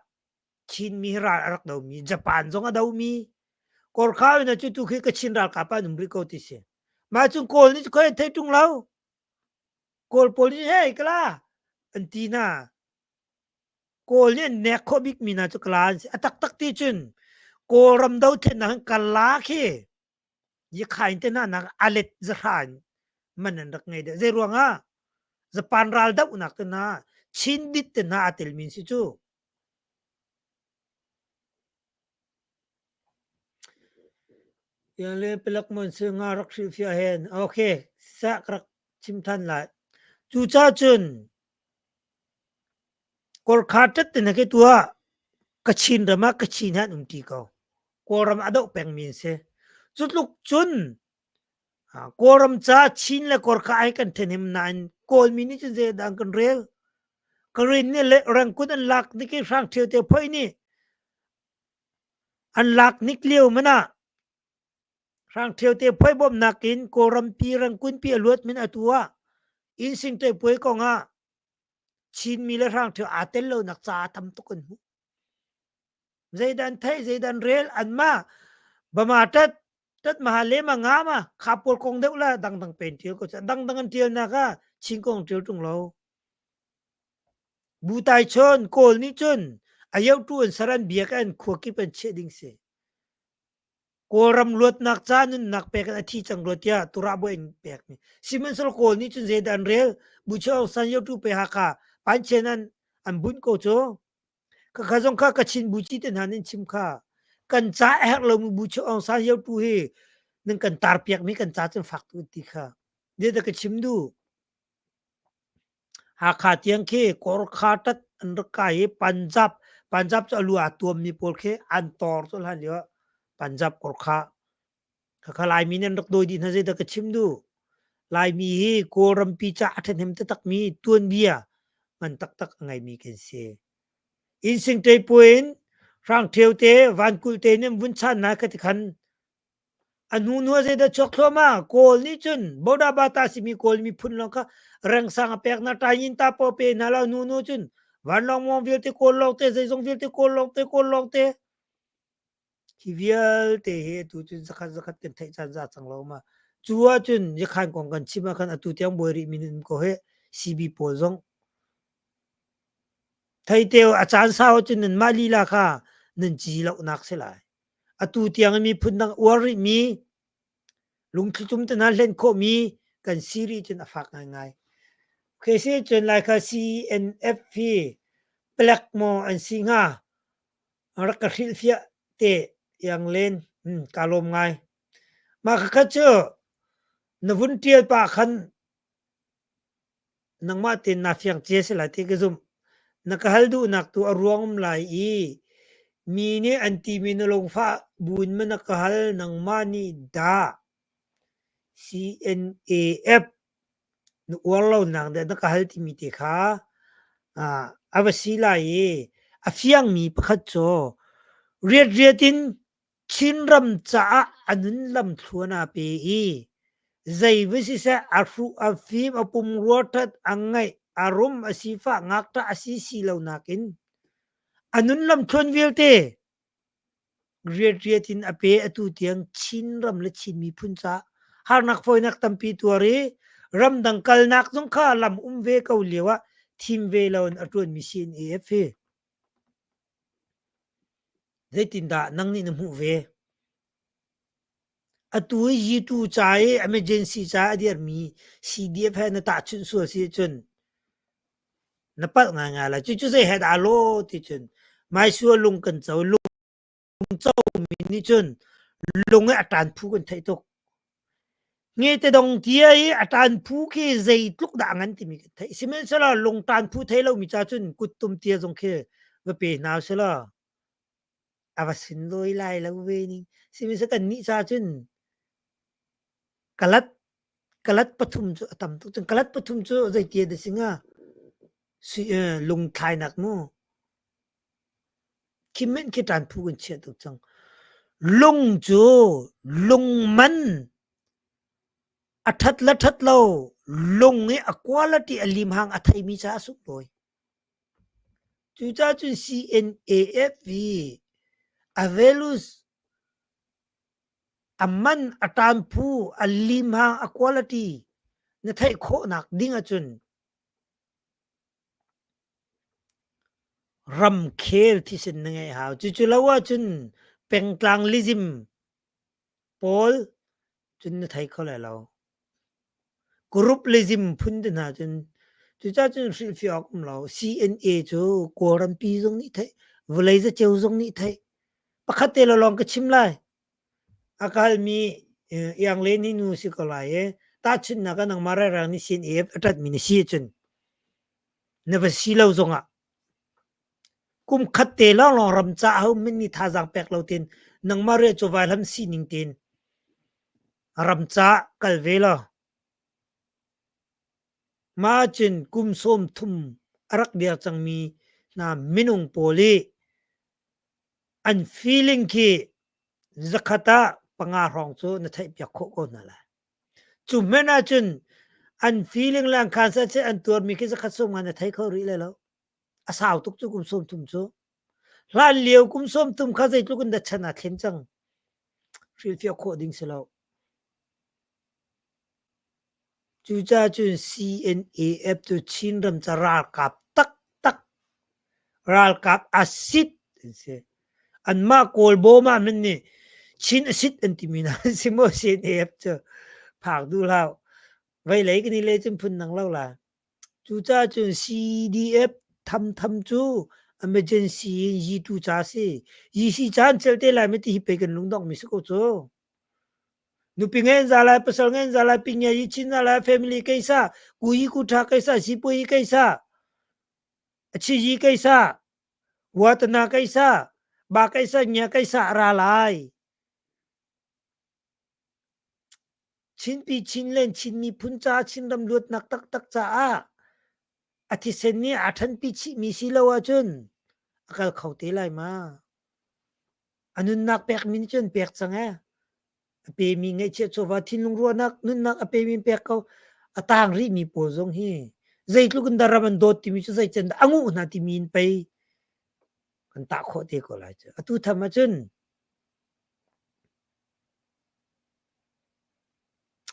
[SPEAKER 1] Chinmi hi ral a rak domi, Japan zong a domi, Korkha in cu tu khi Kachin ralkap ah an um rih ko ti si. Mah cun Kawl nih khoi an thei ṭung lo. Kawl pawl nih hey kala an ti hna. Kawl nih an nek khawh bikmi hna cu kala an si. A taktak ti cun Kawlram dothlennak in kala khi Yikhain te hna nak alet zahra in man an rak ngei deuh. Zei ruangah Japan ral dohnak te hna Chin dit te hna aa telmi si cu. Yang le palak mon si nga rak hrilhfiah hen. Okay, sa ka rak chim than lai. Cucaah cun Korkha ṭat te na ke tuah Kachin ram ah Kachin he an um ṭi ko. Kawlram a doh pengmi an si. Cu tluk cun Kawlram ca Chin le Korkha ai kan ṭhenhim nain Kawlmi nih cun zeidah an kan rel? Karen nih le rangkun an lak nik i hrang ṭhio te phoi nih an lak nik lio man ah hrang ṭhio te phoi bawmhnak in Kawlrampi rangkun pi a luat min atu ah inn sing te puai kong ah Chinmi le hrang ṭhio aa tel lonak ca tam tuk an hmuh. Zeidah an theih, zeidah an rel, anmah bama ṭat tat ma le ma nga ma kha pawl kong deuh la dangdang pen ṭial ko dangdang an ṭialnak ah Chin kong ṭial ṭung lo. Bu tai chon Kawl nih cun a yotu an saran biak an khua kip an chiah ding si. Kawlram luatnak ca nunnak pek in a thi cang rua tiah Turah bawi in pekmi. Sihmanhsehlaw Kawl nih cun zeidah an rel? Buchi Aung San Yotu pe Hakha Panchian an an bunh ko cu. Khakha zong kha Kachin buci te hna nin chim kha. Kan ca a herh lomi Buchi Aung San Yotu hi nan kan tar piakmi kan ca cun fak tu ti kha. Zeidah ka chim duh? Hakha tiang khi Korkha tat an rak kai i Punjab Punjab cu a lu aa tuammi pawl khi an tor cu hlan lio ah Punjab Korkha khakha Laimi nih an rak dawi dih hna zeidah ka chim duh Laimi hi Kawlrampi ca a ṭhahnem taktakmi tuanbia ngan taktak a ngeimi kan si. Innsing ṭeipuai in Hrangṭheu te Vankulh te nih an vun chan hna kha ti khan A hnu hnu ah zeidah chuak thluahmah? Kawl nih cun Bodabata simi Kawl miphun lawng kha rengsang a pek hna, ṭaingin ta paw pe hna lo. Hnu hnu cun vanlawng mawng vialte Kawl lawngte, zeizong vialte Kawl lawngte, Kawl lawngte. Hi vialte hi atu cun zakhat zakhat kan theih caan za cang lo ma. Cu ahcun Yakhan kong kan chim ah khan atu tiang buai rih mi nan um ko hih. CB pawl zong theiteo a caan sau ahcun nanmah lila kha nan ci lohnak si lai. Atu tiang i miphun dang uar rihmi, lungthlitum te hna hlen khawhmi kan si rih cun a fak ngaingai. Okay, si cun lai kha CNF hi palek maw an si hnga? Rak ka hrilhfiah te iang len. Hmm, ka lawm ngai. Mah khakha cu na vun ṭial pah khan Nangmah tein naa fiang cia si lai ti ka zumh. Na ka hal duhnak tu a ruang um lai i mi nih an timi na lungfah buin maw na ka hal nangmah nih dah CNAF na uar lonak dah na ka hal timi te kha a va si lai i a fiangmi pakhat cu riatriat in Chinram caah a nun lamthluan aa pe i zei va siseh a hruh, a fim, a pumrua ṭhat, a ngaih, a rum, a sifah, ngakṭah a si si lo nakin a nun lamthluan vialte riatriat in a pe atu tiang Chinram le Chin miphun caah harnak fawinak tampi tuar i ramdang kalnak zong kha lam um ve ko lio ah thim ve lo in a ṭuanmi CNAF hi. Zeitindah nang nih na hmuh ve? Atu i Yitu ca i emergency ca a dirmi CDF he na tahchunh sual si ahcun na palh ngaingai lai. Cucu zei he dah law ti cun Maisua lung kan co. Lung comi nih cun lung i a ṭan phu kan theih tuk. Ngete dong tia i a ṭan phu khi zeitluk dah a ngan timi kan theih. Sihmanhsehlaw lung ṭan phu thei lomi ca cun kuttum tia zong khi va pe hna usih a va sunlawi lai lo ve ning. Sihmanhsehlaw kannih ca cun kalat kalat pathum cu a tam tuk. Cun kalat pathum cu zeitia dah si hnga? Lungthlainak mu. Khi men khi ṭan phu kan chiah tuk cang. Lung cu lungman a ṭhat le ṭhat lo lung i a quality a limhang a theimi caah a sunglawi. Cucaah cun CNAF hi a values a man a ṭan phu a limhang a quality na theih khawhnak ding ahcun Ramkhel thisen na ngeih hau. Cucu lo ahcun pengtlanglism pawl cun na thei kho lai lo. Grouplism phun te hna cun cucaah cun hrilhfiah awk um lo. CNA cu Kawlrampi zong nih theih, vawlei zaceu zong nih theih. Pakhat te lawng ka chim lai. A ka halmi iang le ni nu si ko lai i tahchunhnak ah nangmah ralrang nih CNA a ṭanhmi na si ahcun na va si lo zongah kum khat te lawnglawng ram caah hohmanh nih thazaang pek lo tein nangmah riah cu vaihlam sining tein ram caah kal ve law mah ahcun kum 30 a rak dir cangmi hna minung pawl i an feeling khi zakhat ah panga hrawng cu na theihpiak khawh ko hna lai. Cu hmanh ahcun an feeling le an khansa cu an tuarmi khi zakhat sawm nga na thei kho rih lai lo. A sau tuk cu kum 30 cu. Hlan lio kum 30 kha zeitluk in dah chan aa thlen cang. Hrilhfiah khawh ding si lo. Cucaah cun CNAF cu Chinram ca ralkap taktak, ralkap a sit an si. Anmah Kawl bawm ah hmanh nih. Chin a sit an timi na si maw CNAF cu phak duh hlah. Vei lei kan i le cun phun nang lo la. Cucaah cun CDF thamtham cu emergency in yi tu ca si. Yi si caan cel te lai ti hi pei kan lungdongh mi si ko cu. Nupi ngen za lai, pasal ngen za lai, pinge yi chin za lai, family keisa, ku yi ku tha keisa, sipu yi keisa, achi yi keisa, watana keisa, ba keisa, nya keisa ra lai. Chinpi Chinland Chin miphun ca Chinram luatnak taktak caah a thisen nih aa ṭhanpi chihmi si lo ahcun a kal kho te lai ma? A nunnak pekmi nih cun pek cang ee. A pemi ngaihchiah chawva thinlung ruahnak nunnak a pemi pek ko. A tang rihmi pawl zong hi zeitluk in dah ram an dawt timi cu zeicen dah a nguh hna timi in pei kan tah khawh te ko lai cu. Atu tham ahcun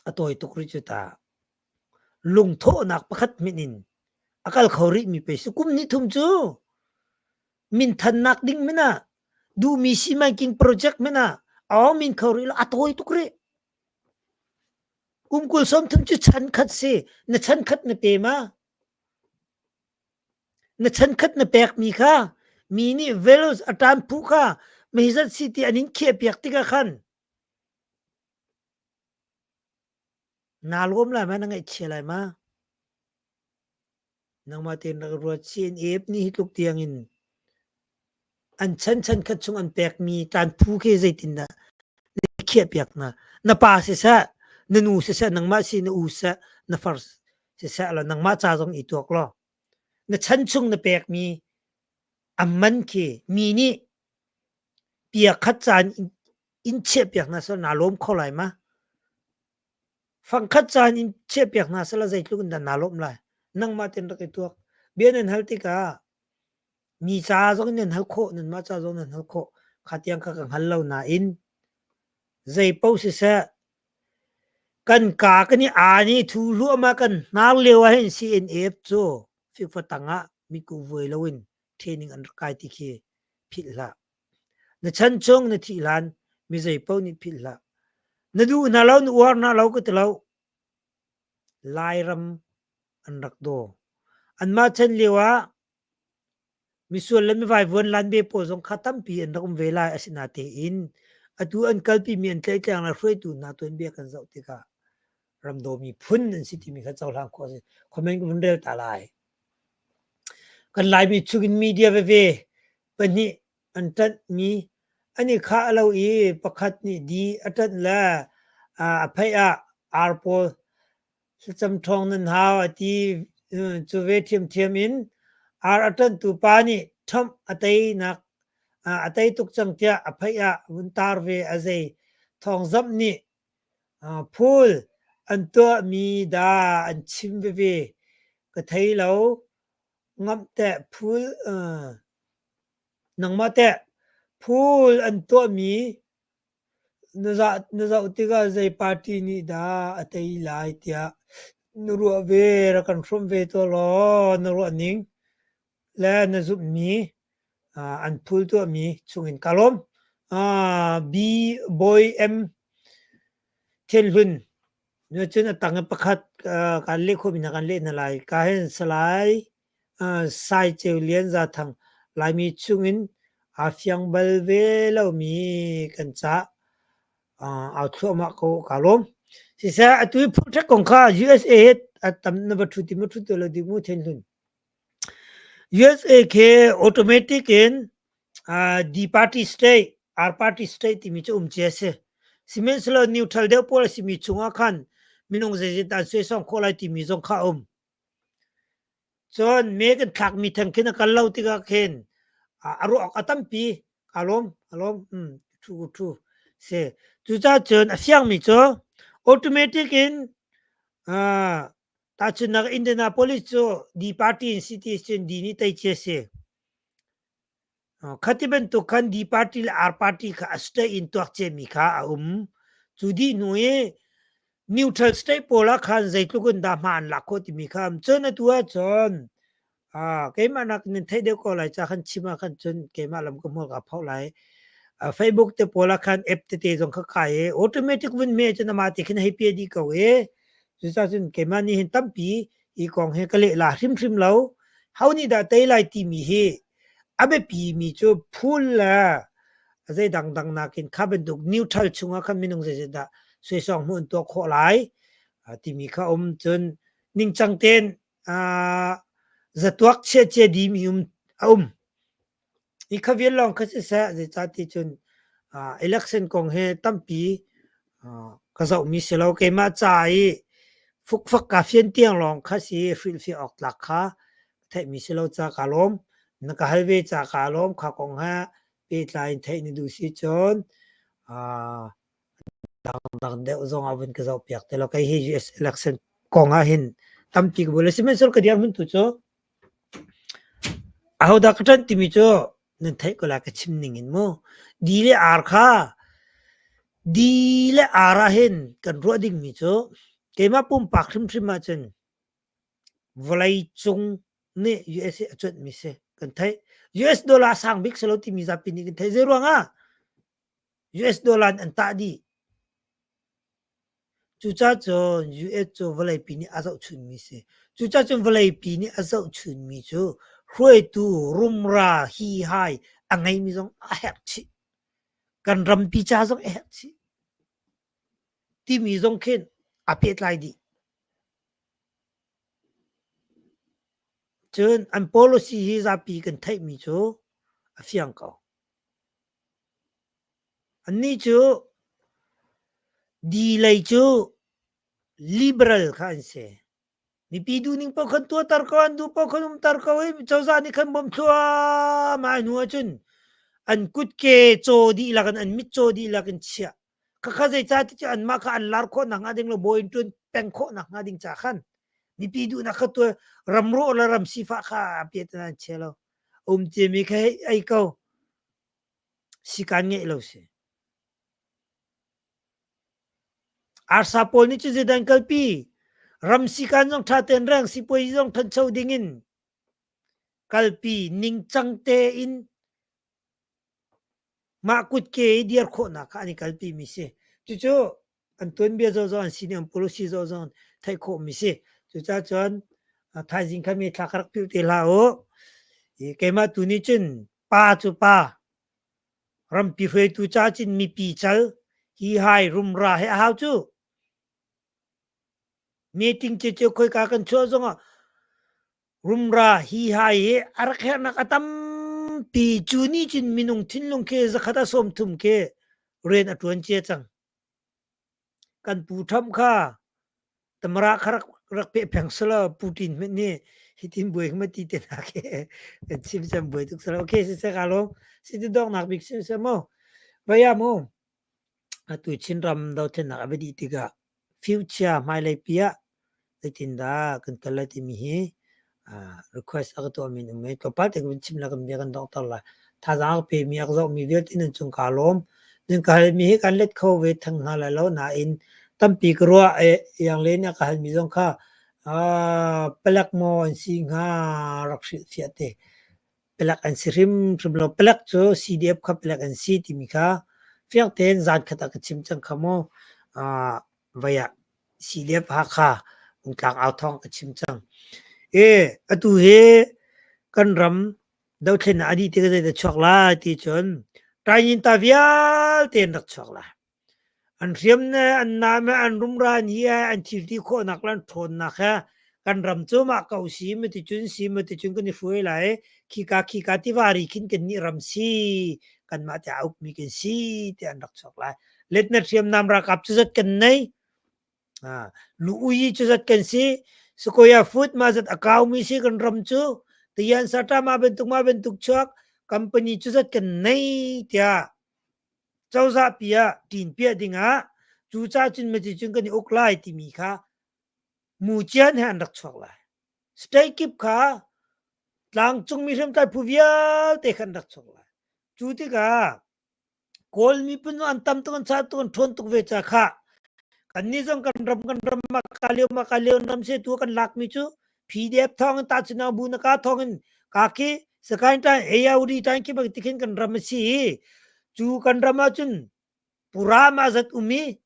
[SPEAKER 1] A tawi tuk rih cu ta. Lungthawhnak pakhat hmanh in a kal kho rihmi pei si. Kum hnih thum cu minthannak ding hmanh ah duhmi simanking project hmanh ah a min kho rih lo. A tawi tuk rih. Kum 20 sawmthum cu chan khat si. Na chan khat na pe ma? Na chan khat na pekmi kha mi nih values a ṭan phu kha meizat si ti an in khiahpiak tikah khan naa lawm lai ma, na ngaihchia lai ma? Nangmah tein rak ruat CNF nih hi tluk tiang in an chan chan khat chung an pekmi ṭan phu khi zeitindah na khiahpiak hna? Na pa siseh, na nu siseh, nangmah si na u siseh, na far siseh law nangmah ca zong i tuak law na chan chung na pekmi a man khi mi nih pia khat caan in chiahpiak hna seh naa lawm kho lai ma? Fangkhat caan in chiahpiak hna seh zeitluk in dah naa lawmh lai? Nangmah tein rak i tuak. Bia nan hal tikah mi ca zong in nan hal khawh, nanmah ca zong nan hal khawh. Kha tiang kha ka hngal lo nain zei paoh siseh kan kaa kan i aa nih thu hluahmah kan hnar lio ah hin CNF cu fikfa tangah mitku vuai loin training an rak kai ti khi philh hlah. Na chan chung na thih hlan mi zei paoh nih philh hlah. Na duh hna lo, na uar hna lo ka ti lo. Lairam an rak daw. Anmah chan lio ah misual le mivaivuan lan ve pawl zong kha tampi an rak um ve lai asinatein atu an kalpimi an tlaihtleng le hruaitu hna tuanbia kan zoh tikah ramdaw miphun an si timi kha cohlang khawh a si. Comment ka vun rel ta lai. Kan Laimi chungin media veve pahnih an ṭanhmi an i khah lo i pakhat nih di a ṭanh le a pheih ah ar pawl thlacam ṭhawng nan hau a ti. Cu ve ṭhiamṭhiam in ar a ṭanhtu pa nih Trump a teinak a tei tuk cang tiah a pheih ah vun tar ve a zei thawngzamh nih Phul an tuahmi dah an chim veve ka thei lo. Ngamh teh phul nangmah teh phul an tuahmi na zoh tikah zei party nih dah a tei lai tiah na ruah ve rak kan hrawmh ve tuah law na ruah ning le na zumhmi an phul tuahmi chungin ka lawm. B Bawi M Thenhlun cun a tang i pakhat kan leh khawhmi hna kan leh hna lai. Ka hin Salai Sai Ceu Lian Za Thang Laimi chungin aa fiang bal ve lomi kan cah au thluahmah ko ka lawm. Siseh atu i phurhṭhek kong kha USA he a tam na va ṭhu ti maw ṭhu ti lo ti mu Thenhlun. USA khi automatic in D party state, R party state timi cu um cia a si. Sihmanhsehlaw neutral deuh pawl a simi chungah khan minung zeizat dah an suaisawng khawh lai timi zong kha a um. Cun me kan thlakmi theng khin a kal lo tikah khin a ruah awk a tampi. Kaa lawm, kaa lawm. Thu thu si. Cucaah cun a fiangmi cu automatic in Tahchunhnak Indianapolis cu D party in city cun D nih tei cia si. Khati bantuk khan D party le R party kha a state in tuak ciami kha a um. Cu dih hnu i neutral state pawl ah khan zeitluk in dah hma an lak khawh timi kha um. Cun atu ahcun keimah nak nan theih deuh ko lai ca khan chim ah khan cun keimah lam ka hmual ka phoh lai. Facebook te pawl ah khan app tete zong kha kai i automatic vun hme cun amah te khin hei pia dih ko i cucaah cun keimah nih hin tampi hi kong hi ka leh la hrimhrim lo. Ho nih dah tei lai timi hi a biapi mi cu phul le zei dangdang nakin kha bantuk neutral chungah khan minung zeizat dah suaisawng hmuh an tuah khawh lai timi kha um cun ningcang tein zatuak chia cia dimi um a um. Hi kha vial lawng kha siseh zeicahti cun election kong hi tampi ka zohmi si lo. Keimah ca i fukfak kaa fian tiang lawng kha si i hrilhfiah awk tlak kha ka theihmi si lo ca kaa lawm. Na ka hal ve ca kaa lawm. Kha kong he pehtlai in theih na duh si cun dangdang deuh zong ah vun ka zohpiak te law kei hi US election kong ah hin tampi ka buai lo. Sihmanhsehlaw ka dirhmun tu cu Ahodah ka ṭanh timi cu nan theih ko lai ka chim ning in mu. Di le ar kha di le ar ah hin kan ruah dingmi cu keimah pumpak hrimhrim ahcun vawleicung nih USA a cuanhmi si kan theih. US dollar sang bik si lo timi zapi nih kan theih. Zeiruang ah US dollar in an tah dih. Cucaah cun US cu vawleipi nih a zohchunmi si. Cucaah cun vawleipi nih a zohchunmi cu hruaitu rumra hihai a ngeimi zong a herh chih. Kan rampi ca zong a herh chih. Timi zong khin a pehtlai dih. Cun an policy hi zapi kan theihmi cu a fiang ko. Annih cu di lei cu liberal kha an si. Mipi duhning paoh khan tuahter ko, an duh paoh khan umter ko i cozah nih khan bawmh thluahmah hnu ahcun an kutke caw dihlak in an mit caw dihlak in chiah. Khakha zeicah ti cu anmah kha an lar khawh nakhnga ding le bawi in ṭuan peng khawh nakhnga ding ca khan mipi duhnak kha tuah ram rawh le ram sifah kha a piat an chia lo. Um ciami kha hei ei ko. Sikaan ngeih lo si. Arsa pawl nih cu zeidah an kalpi? Ram sikaan zong ṭha tein reng, sipuazi zong ṭhancho dingin kalpi ningcang tein mah kutke i dir khawhnak kha an i kalpi mi si. Cucu an tuanbia zohzong an sining an policy zohzong theih khawhmi si. Cucaah cun thaizing kha mi thla ka rak pilh te hlah u. Keimah tu nih cun pa cu pa rampi hruaitu ca cun mipi cal hi hai rumra he a hau cu. Meeting ceceu khoika kan chuah zongah rumra hi hai hi a rak herhnak a tampi cu nih cun minung thinlung khi zakhat a sawm thum khi rian a ṭuan cia cang. Kan pu Trump kha tamara kha rak rak peh peng selaw Putin hmanh nih hitin buai ma ti te hna khi kan chim cam buai tuk selaw okay siseh ka lawm si ti donghnak bik sim seh mu vaya mu atu Chinram dothlennak a va dih tikah future hmailei pi ah Zeitindah kan kal lai timi hi request a ka tuahmi an um i tlawmpal te ka vun chim le kan bia kan donghter lai. Thazaang a ka pemi, a ka zohmi vialte nan cung kaa lawm. Nan ka halmi hi kan let kho ve theng hna lai lo nain tampi ka ruah i iang le nih a ka halmi zong kha palek maw an si hnga rak hrilhfiah te. Palek an si hrimhrim lo. Palek cu CDF kha palek an si timi kha fiang tein zan khat ah ka chim cang kha mu. Vai ah CDF Hakha Ungtlak au thawng ka chim cang. E atu hi kan ram dothlennak a dih tik ah zeidah chuak lai ti cun Tainyin-ta vialte an rak chuak lai. An hriam ne, an nam he, an rumra an hi he, an thilti khawhnak le an ṭhawnnak he kan ram cu mah ko si ma ti cun si ma ti cun kan i hruai lai. Khika khika tiva ri khin kan nih ram si kanmah te a ukmi kan si ti an rak chuak lai. Letna hriamnam ralkap cu zat kan nei. Lu ui cu zat kan si. Sequoia food ma zat a kaumi si kan ram cu. Tian sata ma bentuk ma bentuk chuak company cu zat kan nei tiah cozah pi ah ṭin piah dingah cu ca cun maci cun kan i uk lai timi kha mucian he an rak chuak lai. State kip kha tlangcungmi hriamtlai phu vialte kha an rak chuak lai. Cu tikah Kawl miphun an tam tuk an sa tuk an ṭhawn tuk ve ca kha kannih zong kan ram kan ram ma ka lio ma ka lio ram se tu kan lakmi cu PDF thawng in tahchunhnak bu na ka thawng in ka khi Sakaing ṭan AOD ṭan khi bak tikhin kan ram a si i. Cu kan ram ahcun pura mah zat um i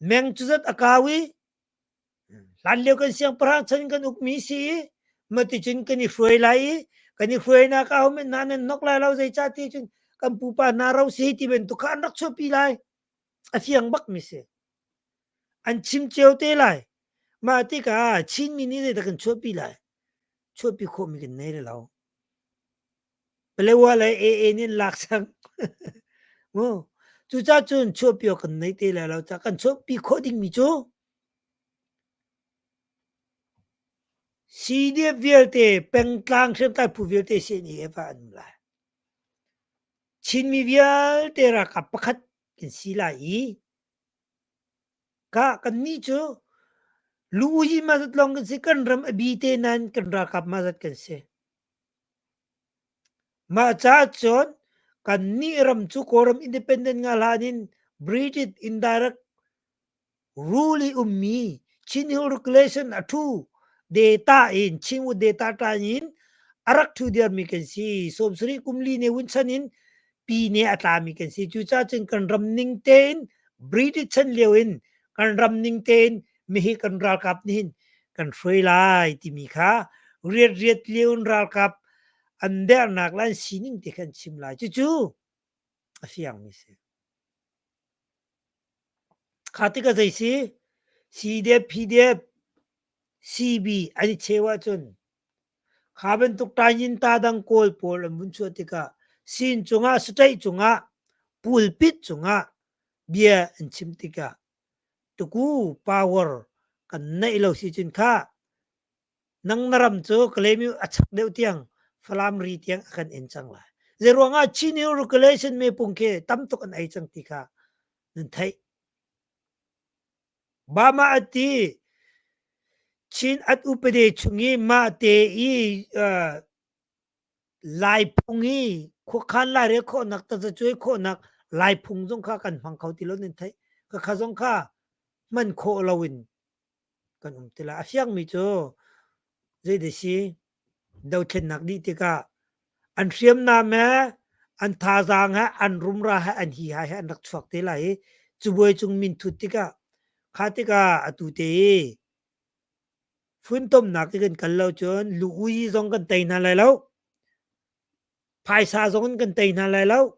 [SPEAKER 1] meng cu zat a kau i hlanlio kan siangpahrang chan kan ukmi si i maticun kan i hruai lai i kan i hruainak ah hom hna nan nok lai lo zeicah ti cun kan pupa hna ro si ti bantuk kha an rak chuahpi lai. A fiang bakmi si. An chim cio te lai. Mah tikah Chinmi nih zeidah kan chuahpi lai? Chuahpi khawhmi kan nei lo. Palewa le AA nih an lak cang. Mu. Cucaah cun chuahpi awk kan nei te lai lo. Ca kan chuahpi khawh dingmi cu CDF vialte pengtlang hriamtlai phu vialte CNAF ah an um lai. Chinmi vialte ralkap pakhat kan si lai i Ka kannih cu lu-uyi mazat lawng kan si, kan ram a bi te nain kan ralkap mazat kan si. Mah caah cun kannih ram cu Kawlram independent nga hlan in British indirect rule i ummi Chin Hill Regulation a ṭhu data in Chinwood data ṭan in a rak ṭhu diarmi kan si. 70 kum li ne wun chan in pine a tlami kan si. Cucaah cun kan ram ning tein British chan lio in kan ram ning tein mihi kan ralkap nih hin kan hruai lai timi kha riat riat lio in ralkap an dernak le an sining te kha an chim lai. Cucu a fiangmi si. Kha tikah zei si? CDF, PDF, CB an i cheu ahcun Kha bantuk tainyin-ta dang Kawl pawl an vun chuah tikah sin cungah sataih cungah pulpit cungah bia an chim tikah tuku power kan neih lo si cun kha nang na ram cu Kalaymyo a chak deuh tiang Falam ri tiang a kan en cang lai. Zeiruangah Chin Hill Regulation mepung khi tam tuk an ei cang ti kha nan theih. Bama a ti. Chin at upade chung i mahte i Laiphung i khuakhan lairel khawhnak tazacuai khawhnak Laiphung zong kha kan hmang kho ti lo nan theih. Khakha zong kha hman khawh loin kan um ti lai. A fiangmi cu zeidah si dothlennak dih tikah an hriamnam he an thazaang he an rumra he an hiha he an rak chuak te lai i cubuai cung min thut tikah kha tikah atu te i funtomnak i kan kal lo cun lu ui zong kan tei hna lai lo Phaisa zong in kan tei hna lai lo.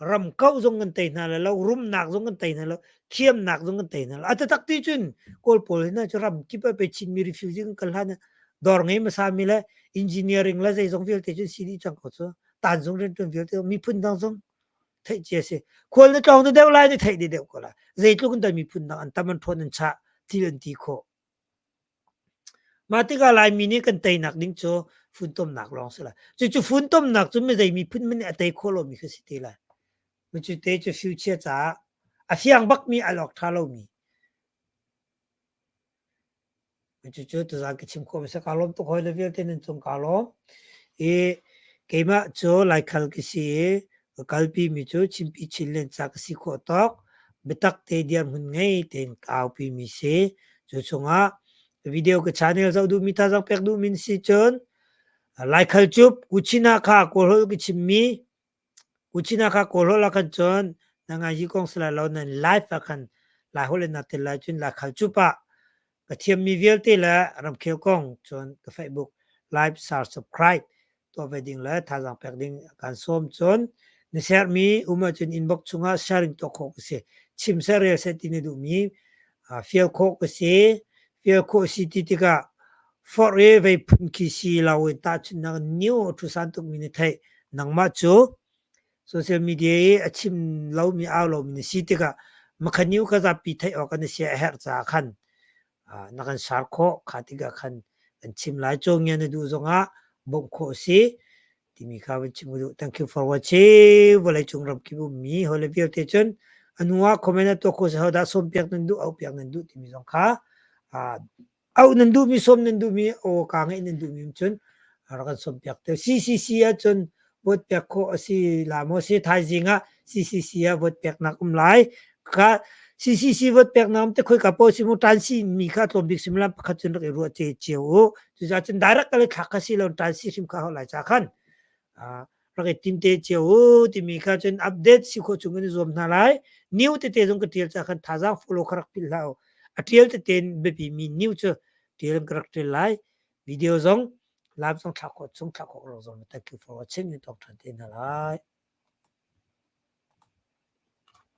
[SPEAKER 1] Ram kauh zong kan tei hna lai lo. Rumnak zong kan tei hna lo. Thiamnak zong kan tei hna lo. A taktak ti cun Kawl pawl hna cu ram kip ah pe Chinmi refugee kan kal hlan ah dawr ngei hmasa mi le engineering le zeizong vialte cun si dih cang ko cu. Tanzung riantuan vialte miphun dang zong theih cia si. Khual na tlawng deuh lai na theih deuh ko lai. Zeitluk in dah miphun dang an tam an ṭhawn an chah thil an ti khawh. Mah tikah Laimi nih kan teinak ding cu funtomnak lawng si lai. Cucu funtomnak cu mizei miphun hmanh nih a tei khawh lomi kha si te lai. Cu te cu future caah a fiang bakmi al awk ṭha lomi. Cucu tuzaan ka chim khawh mi si. Kaa lawm tuk hawile vialte nan cung kaa lawm. I keimah cu Laikhal ka si i ka kalpi mi cu Chinpi Chinland ca ka si khawh tawk biatak te dirhmun ngei tein ka aupi mi si. Cu chungah video ka channel zoh duhmi thazaang pek duhmi na si cun Laikhal cup Kuchina kha Kawlholh ka chimmi Kuchina kha Kawlholh ah khan cun na ngai hi kong si lai lo nan live ah khan Laiholh in na tel lai cun Laikhal cup ah ka thiammi vialte le ramkhel kong cun ka Facebook live share subscribe tuah ve ding le thazaang pek ding kan sawm cun na sermi um ahcun inbox chungah sharing tuah khawh ka si chim seh rel seh ti na duhmi fial khawh ka si fial khawh si ti tikah forh i vei phun khi si lo in tahchunhnak new a thu san tukmi na theih nangmah cu social media i a chim lomi au lomi na si tikah makhan new kha zapi theih awk an si a herh caah khan na kan shar khawh kha tikah khan kan chim lai cawngia na duh zongah bawmh khawh a si timi kha van chim duh thank you for watching vawlei cung ram kip ummi hawile vialte cun anu ah comment a tuah khawh si hodah sawm piak nan duh au piak nan duh timi zong kha auh nan duhmi sawm nan duhmi aw ka ngeih nan duhmi cun rak kan sawm piak te CCC ah cun vote pek khawh a si la maw si thaizing ah CCC ah vote peknak um lai kha CCC vote peknak um te khoi ka po si mu tan si mi kha tlawm bik similam pakhat cun rak i ruah che cio u cucaah cun direct ka le thlak kha si lo tan si hrim kha ho lai cha khan. Rak i tim te cio u timi kha cun update si khawh chung in zuam hna lai. New tete zong ka tial ca khan thazaang follow kha rak philh hlah u. A tial tete in biapi mi new cu tial in ka rak tial lai. Video zong live zong thlak khawh chung thlak khawh rak zuam. Thank you for watching. Ni talk than te hna lai.